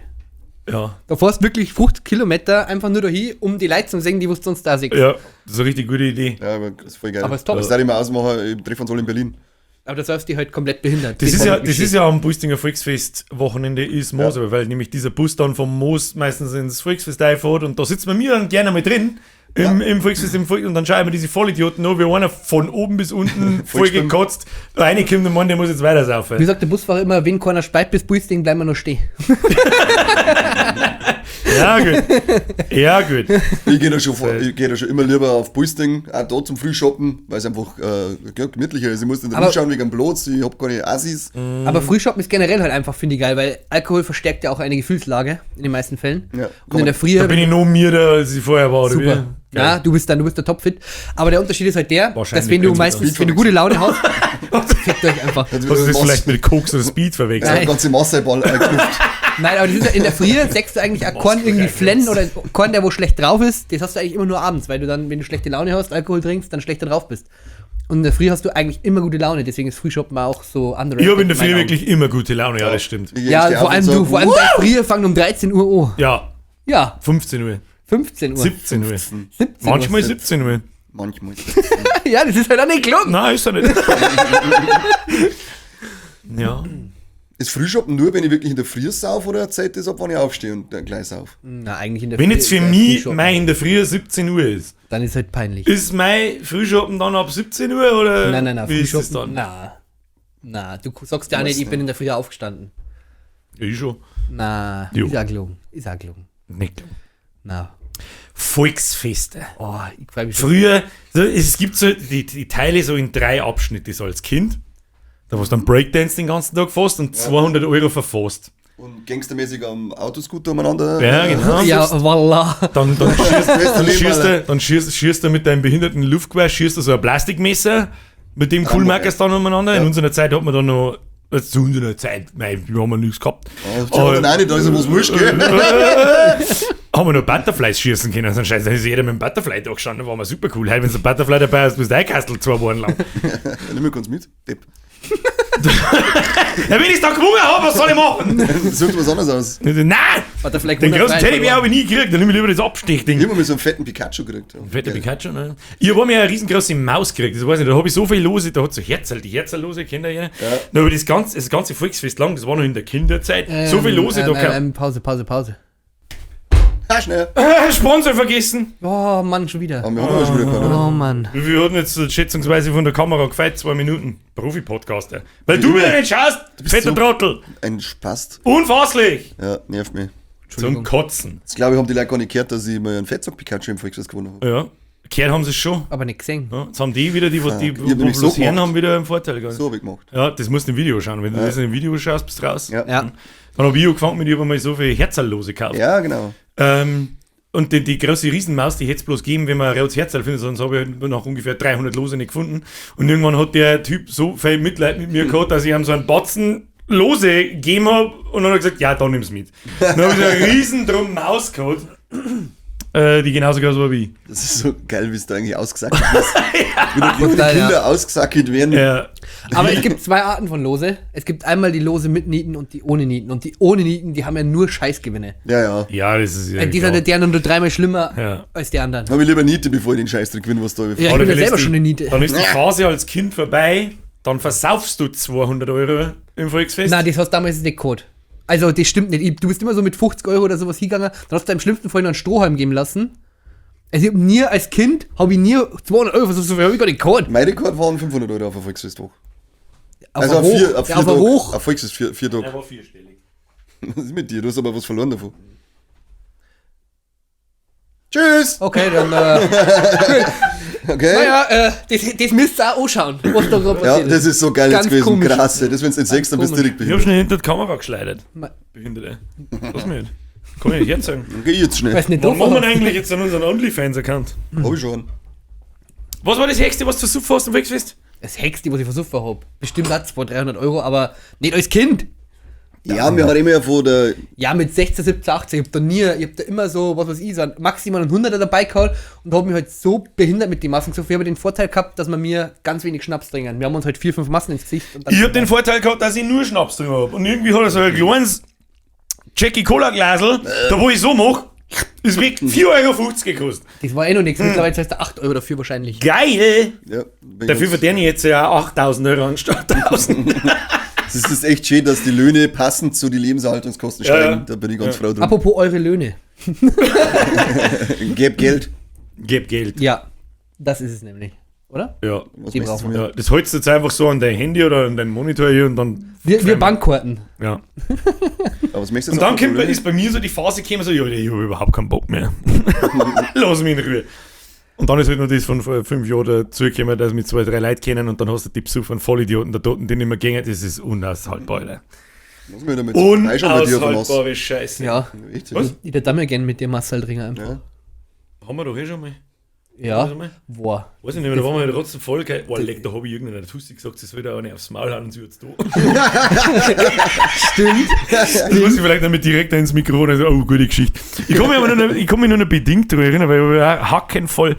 Ja, Da fährst wirklich 50 Kilometer einfach nur dahin, um die Leute zu sehen, die was du sonst da siehst. ja, das ist eine richtig gute Idee. Ja, aber das ist voll geil. Aber ist top. Das darf ich mir ausmachen, ich treffe uns alle in Berlin. Aber da säufst du halt komplett behindert. Das ist ja, wirklich das ist ja am Bustinger Volksfest Wochenende ist Moos, Ja. aber weil nämlich dieser Bus dann vom Moos meistens ins Volksfest einfährt und da sitzt man mir dann gerne mal drin im Volksfest im Volk, und dann schauen wir diese Vollidioten an, wie einer von oben bis unten voll Vollgestimmt. gekotzt. Da reinkommt und meint, der muss jetzt weiter saufen. Wie sagt der Busfahrer immer, wenn keiner speit bis Buisding, bleiben wir noch stehen. Ja, gut. Ja, gut. Ich gehe da, schon vor- ich geh da schon immer lieber auf Buisting, auch da zum Frühshoppen, weil es einfach ja, gemütlicher ist. Ich muss nicht Aber- rumschauen wegen dem Platz, ich hab keine Assis. Mhm. Aber Frühshoppen ist generell halt einfach, finde ich geil, weil Alkohol verstärkt ja auch eine Gefühlslage in den meisten Fällen. Ja, Und in der Früh. Da bin ich noch müder, als ich vorher war. Oder Super. wie? Ja, du bist der topfit. Aber der Unterschied ist halt der, Wahrscheinlich dass wenn du bin ich meistens, das. wenn du gute Laune hast, fickt euch einfach. Hast du das vielleicht mit Koks oder Speed verwechselt? Nein. Die ganze Masse Ball geknüpft. Nein, aber das ist ja in der Früh sechst du eigentlich auch Korn irgendwie flennen oder Korn, der wo schlecht drauf ist, das hast du eigentlich immer nur abends, weil du dann, wenn du schlechte Laune hast, Alkohol trinkst, dann schlechter drauf bist. Und in der Früh hast du eigentlich immer gute Laune, deswegen ist Frühshoppen auch so underrated. Ich habe in der Früh meinen Augen. wirklich immer gute Laune, ja, das stimmt. Ich Ja, steh vor auf allem und du, sag, vor allem bei Früh fangen um 13 Uhr an. Ja, Ja, 15 Uhr, 15 Uhr. 17 Uhr. 17 Uhr. Manchmal 17 Uhr. Manchmal. Ja, das ist halt auch nicht gelogen. Nein, ist er nicht. ja. Ist Frühshoppen nur, wenn ich wirklich in der Früh sauf oder Zeit ist ab, wann ich aufstehe und dann gleich sauf? Na, eigentlich in der Wenn Früh jetzt ist für ja mich Frühschoppen. mein in der Früh 17 Uhr ist, Dann ist halt peinlich. ist mein Frühschoppen dann ab 17 Uhr oder Nein, nein, nein, wie ist das Frühschoppen. dann? Na. Na, du sagst ja auch nicht, ich bin in der Früh aufgestanden. Ich schon. Na, Jo. ist auch gelogen. Ist auch gelogen. Nicht. Na. Volksfeste. Oh, ich freu mich schon. Früher, so, es gibt so die Teile so in 3 Abschnitte, so als Kind. Da warst du dann Breakdance den ganzen Tag fast und 200 Euro verfasst. Und gangstermäßig am Autoscooter umeinander. Ja, genau. Ja, voila. Dann, dann, schießt, dann, Leben, schießt, Alter. du, dann schießt, schießt du mit deinem behinderten Luftgewehr, schießt du so ein Plastikmesser, mit dem cool Rambo, markerst dann umeinander. In Ja. unserer Zeit hat man dann noch, also zu unserer Zeit, nein, wir haben ja nichts gehabt. Ja, Aber- nein, nicht, da ist ja was wurscht, gell? Haben wir noch Butterflies schießen können. So ein Scheiß, da ist jeder mit dem Butterfly da gestanden, war mal super cool. Heute, wenn du ein Butterfly dabei hast, bist du eingekastelt 2 Wochen lang. Ja, nimm mir ganz mit. Depp. Ja, wenn ich's da gewungen habe, was soll ich machen? Sucht was anderes aus. Nein! Butterfly Den gewonnen, großen frei Teddybär verloren. habe ich nie gekriegt, dann nehme ich lieber das Abstechding. Ich hab mal so einen fetten Pikachu gekriegt. Ja. Fette Geil. Pikachu, ne? Ich habe mir eine riesengroße Maus gekriegt, das weiß ich nicht, da habe ich so viel Lose, da hat so Herzl, die Herzerlose, kennt ihr jeder? Ja. Aber das ganze Volksfest lang, das war noch in der Kinderzeit, so viel Lose, da kam. Pause, Pause, Pause. Ha, schnell. Sponsor vergessen. Oh Mann, schon wieder. Aber wir haben ja schon wieder keinen, oder? Oh Mann. Wir hatten jetzt schätzungsweise von der Kamera gefeit 2 Minuten. Profi-Podcaster. Weil du wieder nicht schaust, fetter so- Trottel. Ein Spast. Unfasslich. Ja, nervt mich. Zum Kotzen. Jetzt glaube ich, haben die Leute gar nicht gehört, dass ich mir einen Fettsack-Pikachu im Volksfest gewonnen habe. Ja. Gehört haben sie es schon. Aber nicht gesehen. Ja, jetzt haben die wieder, die, die, Ich hab nämlich so bloß hören, gemacht. haben wieder einen Vorteil. Gell? So habe ich gemacht. Ja, das musst du im Video schauen. Wenn du das im Video schaust, bist du raus. Ja. Ja. Dann habe ich angefangen mit, ich habe mal so viel Herzerlose gekauft. Ja, genau. Und die große Riesenmaus, die hätte es bloß gegeben, wenn man ein rotes Herzerl findet, sonst habe ich halt nach ungefähr 300 Lose nicht gefunden. Und irgendwann hat der Typ so viel Mitleid mit mir gehabt, dass ich ihm so einen Batzen Lose gegeben habe und dann hat er gesagt, ja, dann nimm's mit. Dann habe ich so eine riesen drum Maus gehabt, die genauso groß war wie ich. Das ist so geil, wie es da eigentlich ausgesackt ist. Wie da die Brutal, ja. Kinder ausgesackt werden. Ja. Aber es gibt 2 Arten von Lose. Es gibt einmal die Lose mit Nieten und die ohne Nieten. Und die ohne Nieten, die haben ja nur Scheißgewinne. Ja, ja. Ja, das ist ja. Die sind ja deren nur dreimal schlimmer Ja. als die anderen. Habe ich lieber Niete, bevor ich den Scheißdreck gewinne, was da Ja, ich Oder bin ja ist selber schon eine Niete. Dann ist die Phase als Kind vorbei, dann versaufst du 200 Euro im Volksfest. Nein, das hast du damals nicht gehabt. Also, das stimmt nicht. Du bist immer so mit 50 Euro oder sowas hingegangen, dann hast du im schlimmsten Fall noch einen Strohhalm geben lassen. Also, ich hab nie als Kind, habe ich nie 200 Euro, so viel habe ich gar nicht gehabt. Mein Rekord waren 500 Euro auf der Volksfestwoche. Auf Also ein auf Hoch. vier, auf Ja, vier auf ein Tag. Hoch. Auf Volksfest vier Tag. war vierstellig. Was ist mit dir? Du hast aber was verloren davon. Tschüss! Okay, dann, Okay. naja, das müsst ihr auch anschauen, was da gerade Ja, passiert das ist so geil Ganz jetzt gewesen. komisch. Krass. Das, wenn du nicht siehst, dann bist du direkt Ich hab behindert. schnell hinter die Kamera geschleudert. Ma- Behinderte. Lass mich nicht. Kann ich nicht jetzt sagen. Okay, jetzt schnell. Weiß nicht, Wann machen wir doch. eigentlich jetzt an unseren OnlyFans-Account? Hab ich schon. Was war das Höchste, was du versucht hast am Volksfest? Das Hexte, was ich versucht habe. Bestimmt hat 200, 300 Euro, aber nicht als Kind. Ja, wir haben immer ja von der. Ja, mit 16, 17, 18. Ich hab da nie, ich hab da immer so, was weiß ich, so einen maximal einen 100er dabei gehabt und hab mich halt so behindert mit den Massen gesoffen. Ich habe den Vorteil gehabt, dass wir mir ganz wenig Schnaps trinken. Wir haben uns halt 4, 5 Massen ins Gesicht. Und dann Ich hab den Vorteil gehabt, dass ich nur Schnaps drin hab. Und irgendwie hat er so ein kleines Jackie Cola Glasel, da wo ich so mach, ist weg 4,50 Euro gekostet. Das war eh noch nichts. Mittlerweile zahlst du 8 Euro dafür wahrscheinlich. Geil! Ja, bin Dafür ganz- verdiene ich jetzt ja 8000 Euro anstatt 1000. Es ist echt schön, dass die Löhne passend zu den Lebenserhaltungskosten Ja, steigen. ja. Da bin ich ganz froh drum. Apropos eure Löhne. Geb Geld. Gib Geld. Ja, das ist es nämlich. Oder? Ja. Was Die möchtest du brauchen von mir? Ja, das holst du jetzt einfach so an dein Handy oder an deinen Monitor hier und dann. Wir Bankkarten. Ja. Aber was möchtest du Und dann jetzt kommt, von ist bei mir so die Phase gekommen, so, ja, ich habe überhaupt keinen Bock mehr. Lass mich in Ruhe. Und dann ist halt noch das von vor 5 Jahren dazugekommen, dass mich 2, 3 Leute kennen und dann hast du die Besuch von Vollidioten da dort, die nicht mehr gehen. Das ist unaushaltbar, Alter. Muss mir damit Vorbeischauen bei dir auf dem Mass. Unaushaltbare Scheiße. Ja. Echt? Was? Ich würde da mal gerne mit dir Marcel trinken einfach. Ja. Haben wir doch eh schon mal. Ja. Schon mal? Boah. Weiß ich nicht mehr, da waren wir halt trotzdem voll geil. Oh, leck, da habe ich irgendeiner Tussi gesagt, sie soll da auch nicht aufs Maul hauen und sie wird's da. Stimmt. Das muss ich vielleicht damit direkt ins Mikrofon. Also, oh, gute Geschichte. Ich kann mich aber nur, ich kann mich nur noch bedingt daran erinnern, weil ich war hackenvoll.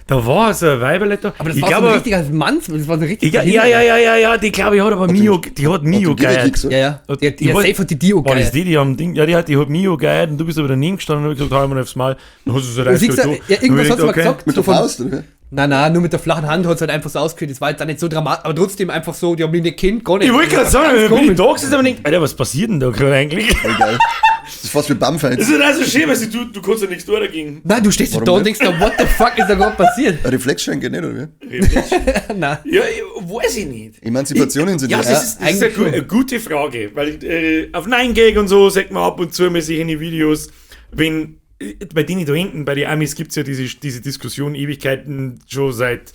Da war so ein Weiberle da. Aber das ich war glaub, so ein richtiger Manns, das war so ein richtig. Ich, ja, die glaube ich hat aber Mio, die hat Mio Hat die geil. gekickt, so? Ja, ja. Die, Ich die, weiß- safe hat die Dio War das geil. die, die am Ding, ja, die hat Mio geil und du bist aber daneben gestanden und hab gesagt, hau mal aufs Maul. Dann hast du so Du siehst ja, ja, irgendwas hat sie mal gesagt. Mit so der von- Faust, oder? Nein, nein, nur mit der flachen Hand hat es halt einfach so ausgeführt. Das war jetzt auch nicht so dramatisch, aber trotzdem einfach so, die haben mich nicht kennt, gar nicht. Ich wollte gerade sagen, Ganz wenn ich komisch. da gesessen und denkt, Alter, was passiert denn da gerade eigentlich? Voll geil. Das ist fast wie Bumfight. Das ist halt auch so schön, weil du kannst ja nichts tun dagegen. Nein, du stehst Warum da und nicht? denkst da, what the fuck ist da gerade passiert? Ein Reflexschein geht nicht, oder wie? Nein. Ja, ich, weiß ich nicht. Emanzipation in Ja, das ist, das ist eigentlich eine, schon. gute Frage, weil auf 9gag und so sagt man ab und zu mal sich in die Videos, wenn bei denen da hinten, bei den Amis gibt es ja diese Diskussion Ewigkeiten schon seit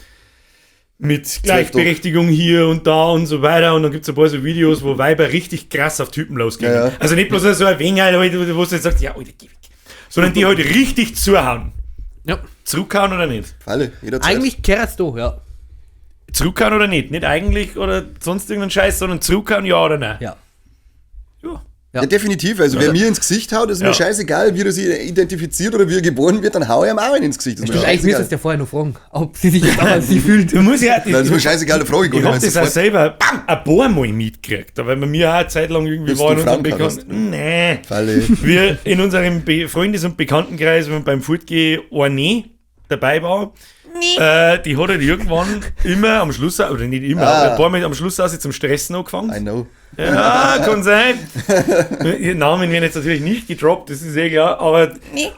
mit Gleichberechtigung hier und da und so weiter und dann gibt es ein paar so Videos, wo Weiber richtig krass auf Typen losgehen. Ja, ja. Also nicht bloß so ein wenig, halt, wo du jetzt sagst, ja, Alter, geh weg. Sondern die halt richtig zuhauen. Ja. Zurückhauen oder nicht? Falle, jederzeit. Eigentlich kehrst du, ja. Zurückhauen oder nicht? Nicht eigentlich oder sonst irgendeinen Scheiß, sondern zurückhauen, ja oder nein? Ja. Ja. Ja, definitiv. Also, wer mir ins Gesicht haut, ist Ja. mir scheißegal, wie er sich identifiziert oder wie er geboren wird, dann hau ich ihm auch einen ins Gesicht. Das ist mir Stimmt, eigentlich scheißegal. müsstest du ja vorher noch fragen, ob sie sich jetzt auch als sie fühlt. Du musst ja, Nein, das ist mir scheißegal, eine Frage. Ich hab das auch selber ein paar Mal mitgekriegt, weil bei mir auch eine Zeit lang irgendwie Bis war du in unserem Frauen gehabt Bekannten. Nee. Falle. Wir in unserem Freundes- und Bekanntenkreis, wenn wir beim Fortgehen eine dabei war, Die hat halt irgendwann immer am Schluss, oder nicht immer, aber ein paar Mal am Schluss auch zum Stressen angefangen. I know. Ja, kann sein. Ihr Namen werden jetzt natürlich nicht gedroppt, das ist eh klar, aber.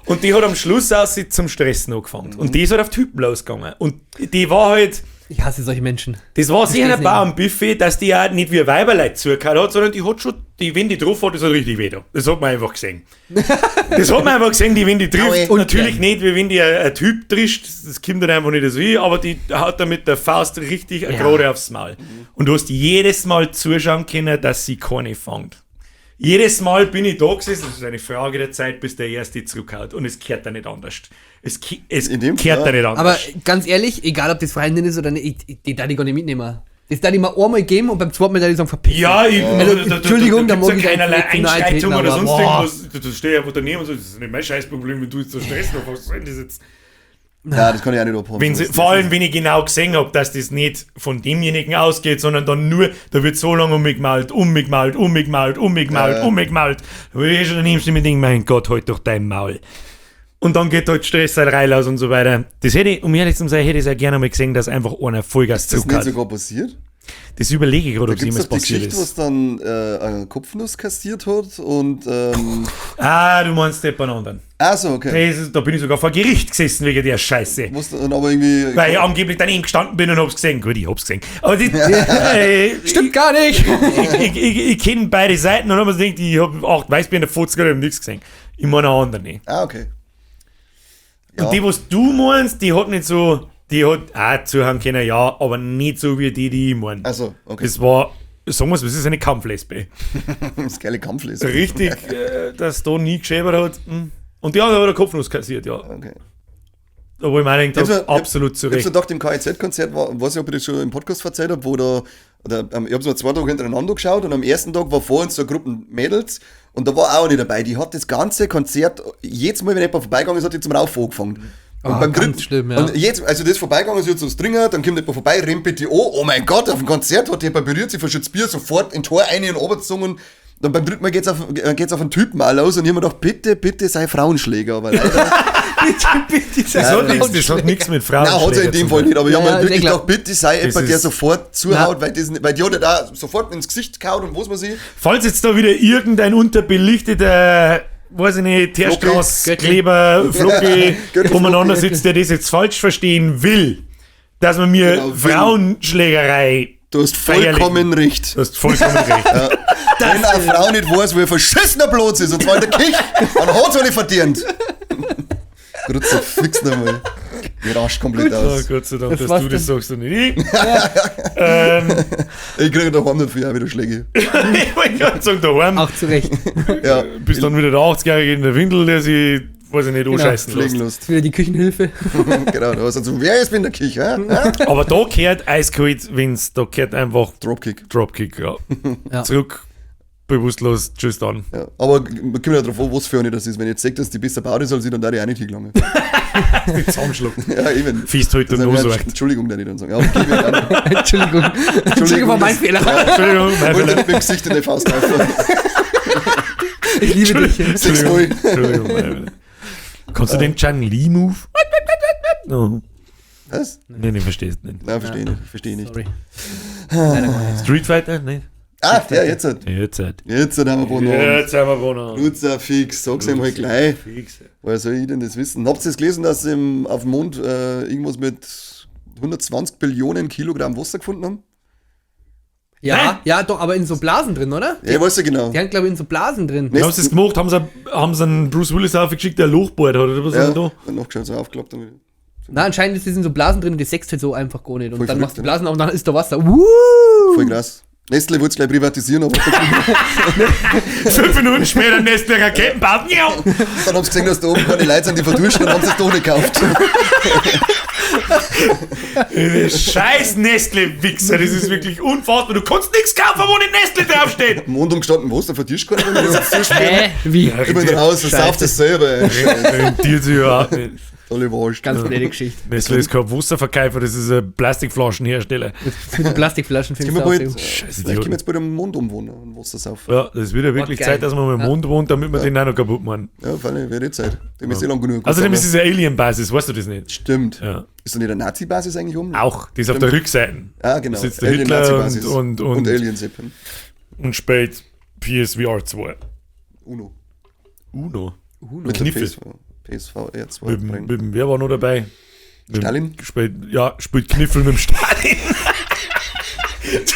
Und die hat am Schluss auch zum Stressen angefangen. Und die ist halt auf Typen losgegangen. Und die war halt. Ich hasse solche Menschen. Das war sicher ein Bauernbuffet, dass die auch nicht wie Weiberleute zugehört hat, sondern die hat schon, die, wenn die drauf hat, das hat richtig weh da. Das hat man einfach gesehen. Das hat man einfach gesehen, die, wenn die trifft. Und natürlich nicht, wie wenn die ein Typ trifft, das kommt dann einfach nicht so hin, aber die haut da mit der Faust richtig ja. gerade aufs Maul. Und du hast jedes Mal zuschauen können, dass sie keine fängt. Jedes Mal bin ich da gesessen, das ist eine Frage der Zeit, bis der Erste zurückhaut. Und es kehrt da nicht anders. Es kehrt da nicht anders. Aber ganz ehrlich, egal ob das Freundin ist oder nicht, die darf ich gar nicht mitnehmen. Das darf ich mir einmal geben und beim zweiten Mal darf ich sagen, verpiss dich. Ja, also, Entschuldigung, da mag ich keinerlei Einschreitung oder sonst irgendwas. Da stehe ich einfach daneben und so, das ist nicht mein Scheißproblem, wenn du jetzt so Stress noch was soll das jetzt? Ja, das kann ich auch nicht abhaben. Vor allem, wenn ich genau gesehen habe, dass das nicht von demjenigen ausgeht, sondern dann nur, da wird so lange umgemalt, umgemalt, umgemalt, umgemalt, umgemalt. Da würde ich schon daneben stehen und denken, mein Gott, halt doch dein Maul. Und dann geht halt Stresserei los und so weiter. Das hätte ich, um ehrlich zu sein, hätte ich es ja gerne mal gesehen, dass einfach einer Vollgas zurückhat. Ist das nicht sogar passiert? Das überlege ich gerade, ob es jemals passiert ist. ist. Die Geschichte, was dann eine Kopfnuss kassiert hat und... du meinst jemand anderen. Ach so, okay. Da bin ich sogar vor Gericht gesessen wegen der Scheiße. Was dann aber irgendwie... Weil ich angeblich daneben gestanden bin und hab's gesehen. Gut, ich hab's gesehen. Aber die, stimmt gar nicht! Ich kenne beide Seiten und hab mir gedacht, ich hab 8 Weißbier in der Fotze gehabt und hab nichts gesehen. Ich meine einen anderen nicht. Ah, okay. Ja. Und die, was du meinst, die hat nicht so... Die hat auch zuhören können, ja, aber nicht so wie die, die ich meine. Ach so, okay. Das war, sagen wir es, das ist eine Kampflesbe. Das ist geile Kampflesbe. Richtig, dass da nie geschäbert hat. Und die andere hat eine Kopfnuss kassiert, ja. Okay. Obwohl ich mir gedacht habe, absolut zu Recht. Ich hab so gedacht, im KIZ-Konzert, war, weiß ich, ob ich das schon im Podcast erzählt habe, wo da, ich hab's mir 2 Tage hintereinander geschaut und am ersten Tag war vor uns so eine Gruppe Mädels und da war auch eine dabei. Die hat das ganze Konzert, jedes Mal, wenn jemand vorbeigegangen ist, hat die zum Raufen angefangen. Und beim dritten, schlimm, ja. Und jetzt, also das ist vorbeigegangen, sie hat so das Dringer, dann kommt jemand vorbei, rempelt die an, oh mein Gott, auf dem Konzert hat jemand berührt, sie verschützt Bier, sofort in Tor rein und runtergesungen. Dann beim dritten Mal geht's auf einen Typen auch los und ich hab mir gedacht, bitte, bitte sei Frauenschläger, aber leider. bitte, bitte sei Frauenschläger. Das hat nichts mit Frauenschläger. Nein, hat sie in dem Fall nicht, aber ich hab mir wirklich gedacht, bitte sei jemand, der sofort zuhaut, weil die hat ja da sofort ins Gesicht gehauen und was man sie. Falls jetzt da wieder irgendein unterbelichteter, weiß ich nicht, Teerstraßkleber, Flocki umeinander sitzt, der das jetzt falsch verstehen will, dass man mir genau, Frauenschlägerei. Du hast vollkommen recht. Du hast vollkommen recht. Ja. Wenn eine Frau nicht weiß, wo ihr verschissener Platz ist, und zwar in der Küche, dann hat sie alle verdient. Kruzifix nochmal. Ich rasch komplett aus. Oh, Gott sei Dank, dass du das sagst und nicht ich. Ich kriege daheim dafür auch wieder Schläge. Ich wollte gerade sagen, daheim. Auch zu Recht. Ja. Bist dann wieder der 80-Jährige in der Windel, der sich, weiß ich nicht, anscheißen lässt. Wieder die Küchenhilfe. Genau, da hast du so, wer ist in der Küche? Ja? Aber da kehrt eiskalt, wenn's, da kehrt einfach Dropkick. Dropkick, ja. Ja. Zurück, bewusstlos, tschüss dann. Ja, aber man kommt ja drauf an, was für eine das ist. Wenn ich jetzt sehe, dass die besser baut ist, als ich, dann da ich auch nicht hingelangen. Die zusammenschlagen. Ja, eben. Fist heute nur so. Entschuldigung, darf ich dann sagen. Ja, okay, Entschuldigung. Entschuldigung, war mein Fehler. Ja, Entschuldigung, mein Fehler. Nicht mit dem Gesicht in die Faust drauf. Ich liebe dich. 6-0. Entschuldigung, mein Fehler. Kannst du den Chang Li Move? No. Was? Nein, ich verstehe es nicht. Nein, verstehe ich nicht. Verstehe nicht. Sorry. Street Fighter? Nein. Ah, ja, jetzt. Jetzt. Jetzt haben wir Bono. Jetzt haben wir Bono. Kruzifix, sag's ihm halt gleich. Fix. Woher soll ich denn das wissen? Habt ihr das gelesen, dass sie auf dem Mond irgendwas mit 120 Billionen Kilogramm Wasser gefunden haben? Ja, nein. Ja, doch, aber in so Blasen drin, oder? Ja, ich weiß ja genau. Die haben, glaube ich, in so Blasen drin. Wie haben sie das gemacht? Haben sie einen Bruce Willis aufgeschickt, der ein Loch bohrt hat, oder was ja, haben da? Und nachgeschaut, so aufgeklappt. Und Na, anscheinend ist es in so Blasen drin und die wächst halt so einfach gar nicht. Und Voll dann verrückt, machst du Blasen auf und dann ist da Wasser. Woo! Voll krass. Nestle wollte es gleich privatisieren, aber 5 Minuten später Nestle Raketenbau. Dann haben sie gesehen, dass da oben keine Leute sind, die verdursten, und haben sie es doch nicht gekauft. Scheiß Nestle-Wichser, das ist wirklich unfassbar. Du kannst nichts kaufen, wo nicht Nestle draufsteht. Mond umgestanden, was? Da verdurst keiner, wenn du das Hä? Wie? Ich bin raus, das sauft es selber. Rentiert sich überhaupt nicht. Alle wurscht. Ganz blöde Geschichte. Nestle ist kein Wasserverkäufer, das ist ein Plastikflaschenhersteller. Mit Plastikflaschen Können findest wir du bald, auch. Scheiße, vielleicht können wir Idioten. jetzt bald am Mond umwohnen und Wasser saufen. Ja, das wird ja wirklich geil. Zeit, dass man mal im Mond wohnt, damit wir den auch noch kaputt machen. Ja, freilich, wäre eh Zeit. Dem ist eh lang genug. Außerdem ist es eine Alien-Basis, weißt du das nicht? Stimmt. Ja. Ist da nicht eine Nazi-Basis eigentlich um? Auch, die ist auf der Rückseite. Ah, genau. Da sitzt der Hitler Alien-Nazi-Basis. und- und Alien-Seppen. Und spielt PSVR 2. Uno. Uno. Mit der Kniffel. PSV, PSVR 2 Mit, dem- mit, dem- wer war noch dabei? Mit dem- Stalin? Spielt, ja, spielt Kniffel mit dem Stalin.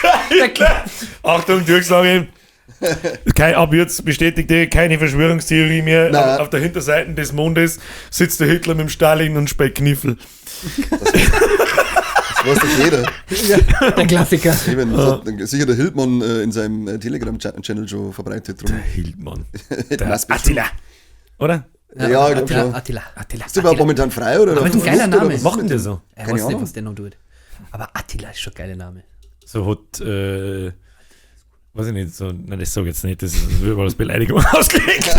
Der Hitler. Achtung, Durchsage. Kein, ab jetzt bestätigte keine Verschwörungstheorie mehr. Nein. Auf der Hinterseite des Mondes sitzt der Hitler mit dem Stalin und spielt Kniffel. Das weiß doch jeder. Ja, der Klassiker. Eben, das hat sicher der Hildmann in seinem Telegram-Channel schon verbreitet. Drum. Der Hildmann. Der Attila. Oder? Ja, ich glaub Attila, schon. Attila, Attila. Ist der überhaupt momentan frei? Oder Aber auf ist ein der geiler Flucht, oder Name. was ist Macht denn mit der dem? so? Ich Keine weiß nicht, Ahnung. was der noch tut. Aber Attila ist schon ein geiler Name. So hat, weiß ich nicht, so, nein, das sag ich jetzt nicht, das wird mal als Beleidigung ausgelegt.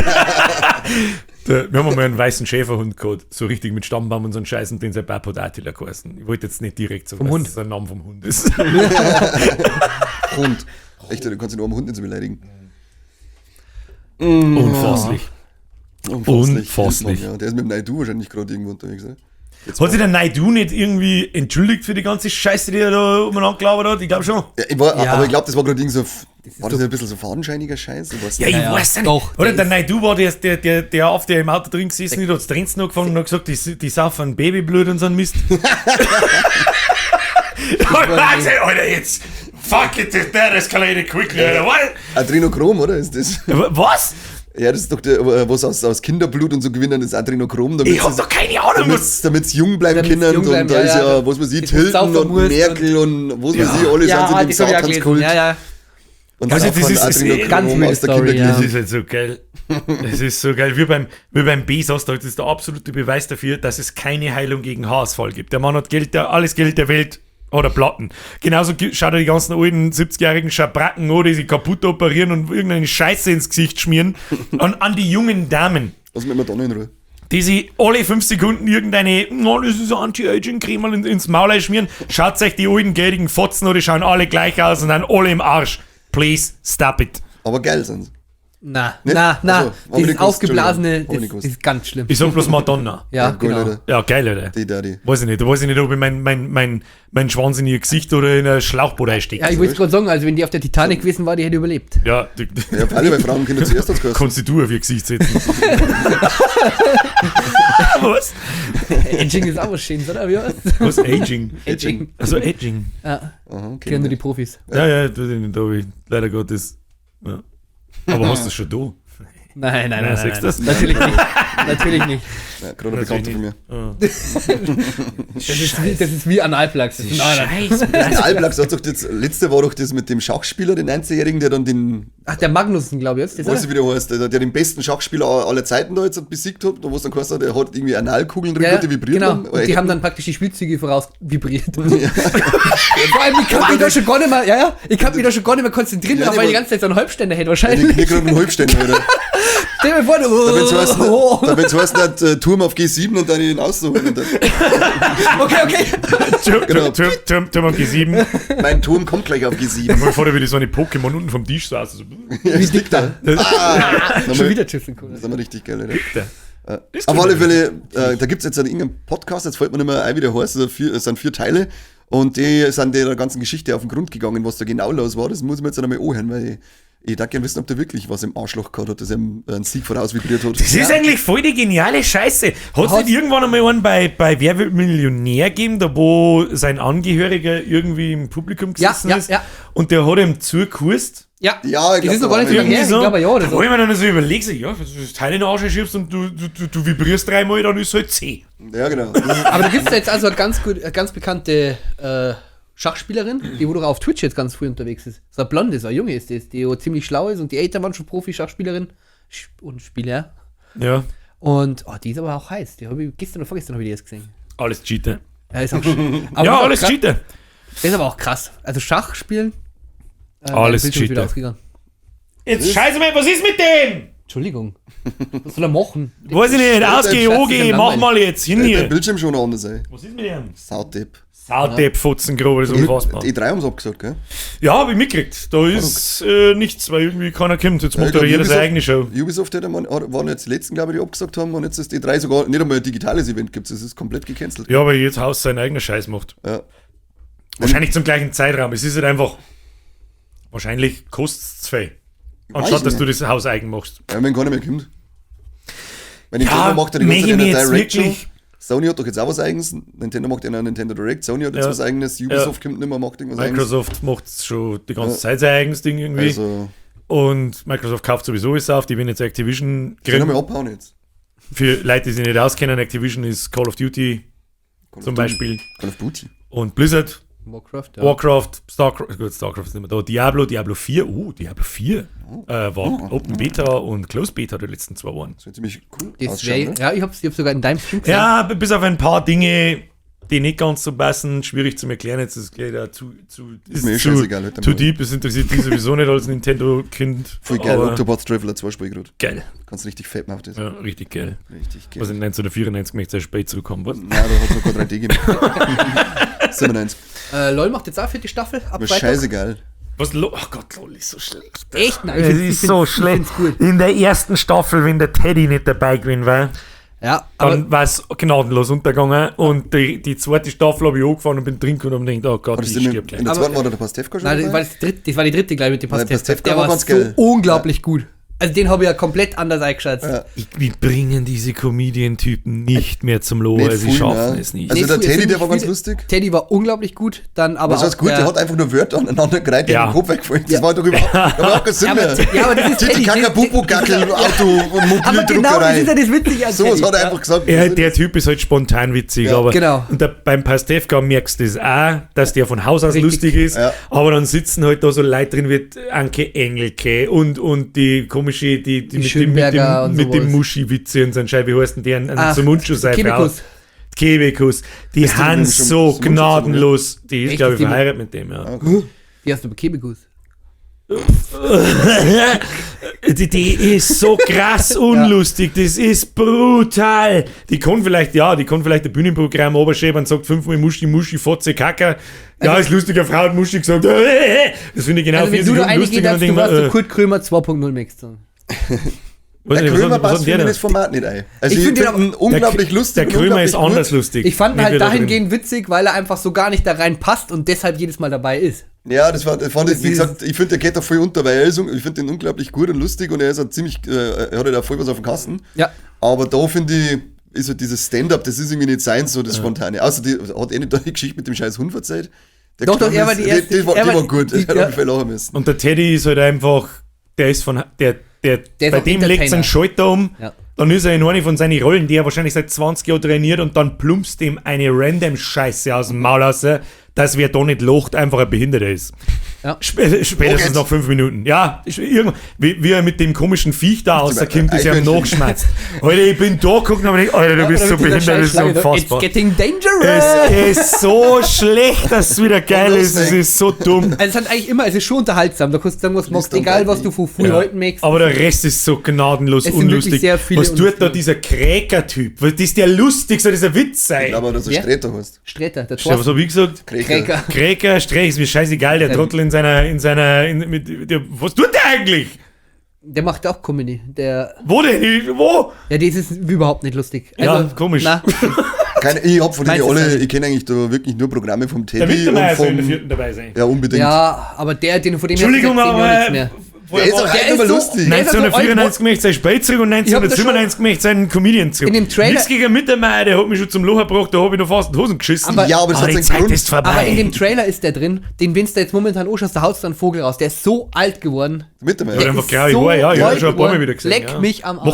Wir haben einmal einen weißen Schäferhund gehabt, so richtig mit Stammbaum und so einen Scheiß, und den sein Papa hat Attila geheißen. Ich wollte jetzt nicht direkt sagen, Vom dass Hund. das der Name vom Hund ist. Hund. Echt, du kannst ihn nur am Hund nicht so beleidigen. Unfasslich. Unfasslich. Unfasslich. Hildmann, ja. Der ist mit dem Naidu wahrscheinlich gerade irgendwo unterwegs. Ne? Jetzt Hat sich der Naidu nicht irgendwie entschuldigt für die ganze Scheiße, die er da umeinander gelabert hat? Ich glaube schon. Ja, ich war, Ja. Aber ich glaube, das war gerade irgend so. War das doch- ein bisschen so fadenscheiniger Scheiß? Ich weiß Ja, nicht. ich Ja, ja. weiß ja nicht. Doch, Oder der der ist- Naidu war der auf der im Auto drin gesessen ist, hat das Trenzen angefangen und hat gesagt, die saufen Babyblut und so einen Mist. Und dann gesagt, Alter, jetzt, fuck it, that escalated quickly, Alter, what? Adrenochrom, oder? Ist das? Was? Ja, das ist doch der, was aus Kinderblut und so gewinnen, das Adrenochrom, damit Ich hab doch keine Ahnung, was. damit's jung bleiben Damit's können. jung bleiben, und da ja, ist ja. ja, was weiß ich, Das, wo Hilton saufen und musst Merkel und, was weiß ich, alle Ja, sind in dem das hab ich auch gelesen. Satanskult. Ja, ja. Und Also, das saufen ist- Adrenochrom ganz wilde aus der Story, Kinderklinik. Das ist halt so geil. Das ist so geil. Wie beim Bezos, das ist der absolute Beweis dafür, dass es keine Heilung gegen Haarausfall gibt. Der Mann hat Geld, alles Geld der Welt oder Platten. Genauso schaut er die ganzen alten 70-jährigen Schabracken an, die sich kaputt operieren und irgendeine Scheiße ins Gesicht schmieren. Und an die jungen Damen, Lass mich immer da noch in Ruhe. die sich alle 5 Sekunden irgendeine, no, das ist Anti-Aging-Creme ins Maul einschmieren. Schaut euch die alten geldigen Fotzen an, die schauen alle gleich aus und dann alle im Arsch. Please stop it. Aber geil sind's. Na, Nicht? na, na. Also, hab ich Dieses nicht gewusst, aufgeblasene, Entschuldigung. Hab ich das nicht gewusst. ist ganz schlimm. Ich sag bloß Madonna. Ja, geil, genau. Alter. Ja, geil, Alter. Die Daddy. Weiß ich nicht. Da weiß ich nicht, ob ich mein Schwanz in ihr Gesicht oder in ein Schlauchboot einstecke. Ja, ich wollte es gerade sagen, also wenn die auf der Titanic gewesen war, die hätte überlebt. Ja, du, Ja, vor allem, weil Frauen Kinder zuerst hat's geheißen. kannst du auf ihr Gesicht setzen. Was? Edging ist auch was Schönes, oder? Wie heißt Was? Aging. Edging. Also Aging. Ja, Aha, okay. kennen nur die Profis. Ja, ja, das ist nicht, da hab ich leider Gottes. Ja. Aber hast du das schon da? Nein, nein, Ja, nein. nein, siehst nein. du das? Natürlich nicht. Natürlich nicht. Ja, gerade ein Bekannter von mir. Das ist wie Analplugs. Das ist nein, nein. Scheiße. Alblachs hat doch das, letzte war doch das mit dem Schachspieler, den 19-Jährigen, der dann den, Ach, der Magnussen, glaube ich, jetzt. Das, weiß ich oder? wie der heißt, der den besten Schachspieler aller Zeiten da jetzt besiegt hat, da wo es dann geheißen hat, der hat irgendwie Analkugeln drin, Ja, gehabt, die vibriert genau. haben. Und die haben dann praktisch die Spielzüge voraus vibriert. Vor allem, ich kann mich da schon gar nicht mehr, ja, ja, ich kann mich da schon gar nicht mehr konzentrieren, Ja, drauf, die weil ich die war- ganze Zeit so einen Halbständer hätte Ja, wahrscheinlich. die gerade einen Halbständer, oder? Stell dir vor, du, Da wenn's heißt, oh, da wenn's heißt, hat, Turm auf G7 und dann ihn aussuchen. Und dann, okay, okay. Genau. Turm auf G7. mein Turm kommt gleich auf G7. Mal vor, wie die so eine Pokémon unten vom Tisch saß. So, Ja, das liegt da. Ah, Schon wieder Tschüss-Cola. Das ist aber richtig geil, oder? der. Auf alle Fälle, da gibt es jetzt irgendeinen Podcast, jetzt fällt mir nicht mehr ein, wie der heißt, also es sind 4 Teile und die sind der ganzen Geschichte auf den Grund gegangen, was da genau los war. Das muss ich mir jetzt einmal anhören, weil ich darf gerne wissen, ob der wirklich was im Arschloch gehabt hat, dass er einen Sieg voraus vibriert hat. Das ist eigentlich voll die geniale Scheiße. Hat es nicht irgendwann einmal einen bei Wer wird Millionär gegeben, da wo sein Angehöriger irgendwie im Publikum Ja, gesessen ja, ist ja. und der hat ihm zugehust? Ja, Ja, ich das glaub, ist noch gar nicht so da lange her. Ich glaube, ja, oder Da so. wo ich mir dann so überlege, so, ja, wenn du das Teil in den Arsch schiebst und du vibrierst dreimal, dann ist es halt C. Ja, genau. Aber da gibt es jetzt also eine ganz, gut, eine ganz bekannte Schachspielerin, die wo doch auf Twitch jetzt ganz früh unterwegs ist. So eine Blonde, so eine Junge ist das, die wo ziemlich schlau ist und die Eltern waren schon Profi-Schachspielerin und Spieler. Ja, Und oh, die ist aber auch heiß. Die habe ich gestern oder vorgestern habe ich die erst gesehen. alles Cheater. Ja, ist auch schon, aber Ja, ist auch alles krass. Cheater. Das ist aber auch krass. Also Schach spielen. Alles mein Bildschirm ist wieder Cheater. ausgegangen. Jetzt scheiße mal, was ist mit dem? Entschuldigung. Was soll er machen? Weiß ich nicht, ausgeh, Scheiß, OG, ist ja mach langweilig. mal jetzt hin Der hier. Bildschirm schon noch anders sein. Was ist mit dem? Saudepp. Saudepp, Fotzengrube, das ist unfassbar. Die E3 haben sie abgesagt, gell? Ja, hab ich mitgekriegt. Da ist nichts, weil irgendwie keiner kommt. Jetzt macht Ich ja glaub, jeder seine eigene Show. Ubisoft hat einmal, waren jetzt die letzten, glaube ich, die abgesagt haben und jetzt ist die E3 sogar nicht einmal ein digitales Event gibt, es ist komplett gecancelt. Ja, aber jedes Haus seinen eigenen Scheiß macht. Ja. Wahrscheinlich zum gleichen Zeitraum. Es ist halt einfach. Wahrscheinlich kostet es zu viel. Anstatt, weiß dass du nicht. das Haus eigen machst. Ja, wenn keiner mehr kommt. Wenn Nintendo Ja, macht ja die ganze möchte Zeit ich mir eine jetzt Direct Show. wirklich- Sony hat doch jetzt auch was eigenes. Nintendo macht ja eine Nintendo Direct. Sony hat jetzt Ja. was eigenes. Ubisoft kommt nicht mehr, macht irgendwas eigenes. Microsoft macht schon die ganze Ja. Zeit sein eigenes Ding irgendwie. Also, Und Microsoft kauft sowieso alles auf. Die werden jetzt Activision können gründen. wir abhauen jetzt. Für Leute, die sich nicht auskennen, Activision ist Call of Duty Call of zum Duty. Beispiel. Call of Duty. Und Blizzard, Warcraft, ja. Warcraft, Starcraft, gut, Starcraft ist nicht mehr da. Diablo, Diablo 4, Diablo 4 war Open Beta und Closed Beta die letzten 2 Wochen. Das wird ziemlich cool Das ausschauen, wär, ne? ja, ich hab's sogar in deinem Stream gesehen. Ja, bis auf ein paar Dinge, die nicht ganz so passen, schwierig zum Erklären. Jetzt ist gleich da zu, ist mir eh zu, scheißegal, heute too mal. deep, es interessiert die sowieso nicht als Nintendo-Kind. Voll geil. aber Octopath Traveler 2 spiel ich grad. Geil. Kannst richtig fett machen auf das. Ja, richtig geil. Richtig geil. Was in 1994 möchte ich spät zurückkommen, was? Nein, da hat es noch kein 3D gegeben. 97. LOL macht jetzt auch vierte Staffel. Ab Aber Freitag. scheißegal. Was? Oh Gott, LOL ist so schlecht. Echt? Nein, ich Es find's- ist so schlecht. Ich find's gut. In der ersten Staffel, wenn der Teddy nicht dabei gewesen war, Ja, aber dann war es gnadenlos untergegangen. Und die zweite Staffel habe ich angefahren und bin drin gekommen und gedacht, oh Gott, War das ich denn stirb in gleich. der Aber- zweiten war da der Pastewka schon nein, das dabei? war, das war die dritte gleich mit dem Nein, Pastewka. Pastewka Der war war ganz so geil. unglaublich gut. Also den habe ich ja komplett anders eingeschätzt. Ja. Wir bringen diese Comedian-Typen nicht mehr zum Lohr, Nicht sie viel, schaffen ne? es nicht. Also Nee, der es Teddy, sind der war ganz viele- lustig. Teddy war unglaublich gut, dann aber Was heißt auch gut, der hat einfach nur Wörter aneinander gereiht, die Ja. im Kopf weggefallen. Das war doch überhaupt, da war auch kein Sinn Ja, aber- mehr. ja, aber das ist Titi, Teddy, Kaka, das- Bubu, Gackel, Auto, Aber genau das ist ja Mobildruckerei. das Witzige an Sowas Teddy. hat er einfach gesagt. Ja, der Typ ist halt spontan witzig, Ja. aber Genau. und da, beim Pastewka merkst du das auch, dass der von Haus aus Richtig. lustig ist, Ja. aber dann sitzen halt da so Leute drin wie Anke Engelke und die komische, die mit dem, mit Schönberger dem, und mit dem sowas. Muschi-Witze und so ein Scheiß, wie heißt denn der? Ein Ach, zum Mundschuh sei Kebekus. Kebekus. Die Ist die haben mit dem so zum Mundschuh gnadenlos, die ist, Echt, glaube ich, ist die mit- verheiratet mit dem, ja. Wie hast du Kebekus? Die ist so krass unlustig, das ist brutal. Die kann vielleicht, ja, die kann vielleicht ein Bühnenprogramm oberschieben und sagt fünfmal Muschi, Muschi, Fotze, Kacker. Ja, ist lustiger Frau hat Muschi gesagt. Das finde ich genau Also vier wenn du da Sekunden reingehen lustig und dann darfst, du denke warst ich so mir, Kurt Krömer 2.0 Mix. weiß Der nicht, was Krömer hat- was passt hat für der mich in da? das Format nicht ein. Also Ich ich find finde den ihn unglaublich lustig. Der und Krömer ist unglaublich gut. anders lustig. Ich fand ihn Nicht halt wie da drin. dahingehend witzig, weil er einfach so gar nicht da reinpasst und deshalb jedes Mal dabei ist. Ja, das war, das fand ich, wie Das ist- gesagt, ich finde, der geht da voll unter, weil er ist, ich finde den unglaublich gut und lustig und er ist halt ziemlich, er hat halt auch voll was auf dem Kasten. Ja. Aber da finde ich, ist halt dieses Stand-up, das ist irgendwie nicht sein, so das Spontane. Außer die, hat eh nicht da die Geschichte mit dem scheiß Hund verzeiht? Der Doch, doch, gestorben er war ist, die erste- Die, die, war, er die war war gut, die- die, hat ja. ich voll lachen müssen. Und der Teddy ist halt einfach, der ist von, der, Der ist bei auch dem legt seinen Entertainer. Schalter um, Ja. dann ist er in eine von seinen Rollen, die er wahrscheinlich seit 20 Jahren trainiert und dann plumpst ihm eine random Scheiße aus dem Maul raus, dass wer da nicht lacht, einfach ein Behinderter ist. Ja. Spätestens Okay. nach 5 Minuten. Ja, irgendwann, wie er mit dem komischen Viech da rauskommt, ist er ihm Eichhörnchen. nachschmerzt. Alter, ich bin da geguckt und hab mir gedacht, Alter, du bist so behindert, das ist unfassbar. It's getting dangerous! Es ist so schlecht, dass es wieder geil ist. Es ist so dumm. Also es hat eigentlich immer, es ist schon unterhaltsam. Da kannst du sagen, was du magst, don't egal bite was me. du von früh Ja. heute magst. Aber der Rest ist so gnadenlos Es sind wirklich unlustig. sehr viele Was tut da unlustige. dieser Kräker-Typ? Was ist der lustig? Soll dieser Witz sein? Ich glaube, dass er Wer? Sträter heißt. Sträter, der Was Thorsten. hab ich gesagt? Kräker. Kräker. Kräker, Sträter, ist mir scheißegal, der Trottel in seiner, mit, der, was tut der eigentlich? Der macht auch Comedy. Der, Wo denn? Wo? ja, das ist überhaupt nicht lustig. Ja, Also, komisch. Na, Keine, ich hab von denen Meinst du alle, das nicht? ich kenne eigentlich da wirklich nur Programme vom Der Teddy und Mittermeier soll in der vom. vierten dabei sein. Ja, unbedingt. ja, aber der, den von dem Entschuldigung, hast du seit 10 Jahren aber. nichts mehr. Der ist auch Der halt ist immer so- lustig. Der ist ja so alt 1994 möchte sein Spät zurück und Ich hab das 1997 möchte seinen Comedian zurück. In dem Trailer- Nichts gegen Mittermeier, der hat mich schon zum Loch gebracht, da hab ich noch fast in die Hosen geschissen. Aber- Ja, aber das hat die seinen Zeit Grund. ist vorbei. Aber in dem Trailer ist der drin, den wenn du jetzt momentan anschaust, da haust du einen Vogel raus. Der ist so alt geworden. Mittermeier. Ja, einfach ist klar, ich so war, ja, ich hab alt schon ein paar Mal geworden. wieder gesehen. Leck ja. mich am Arsch.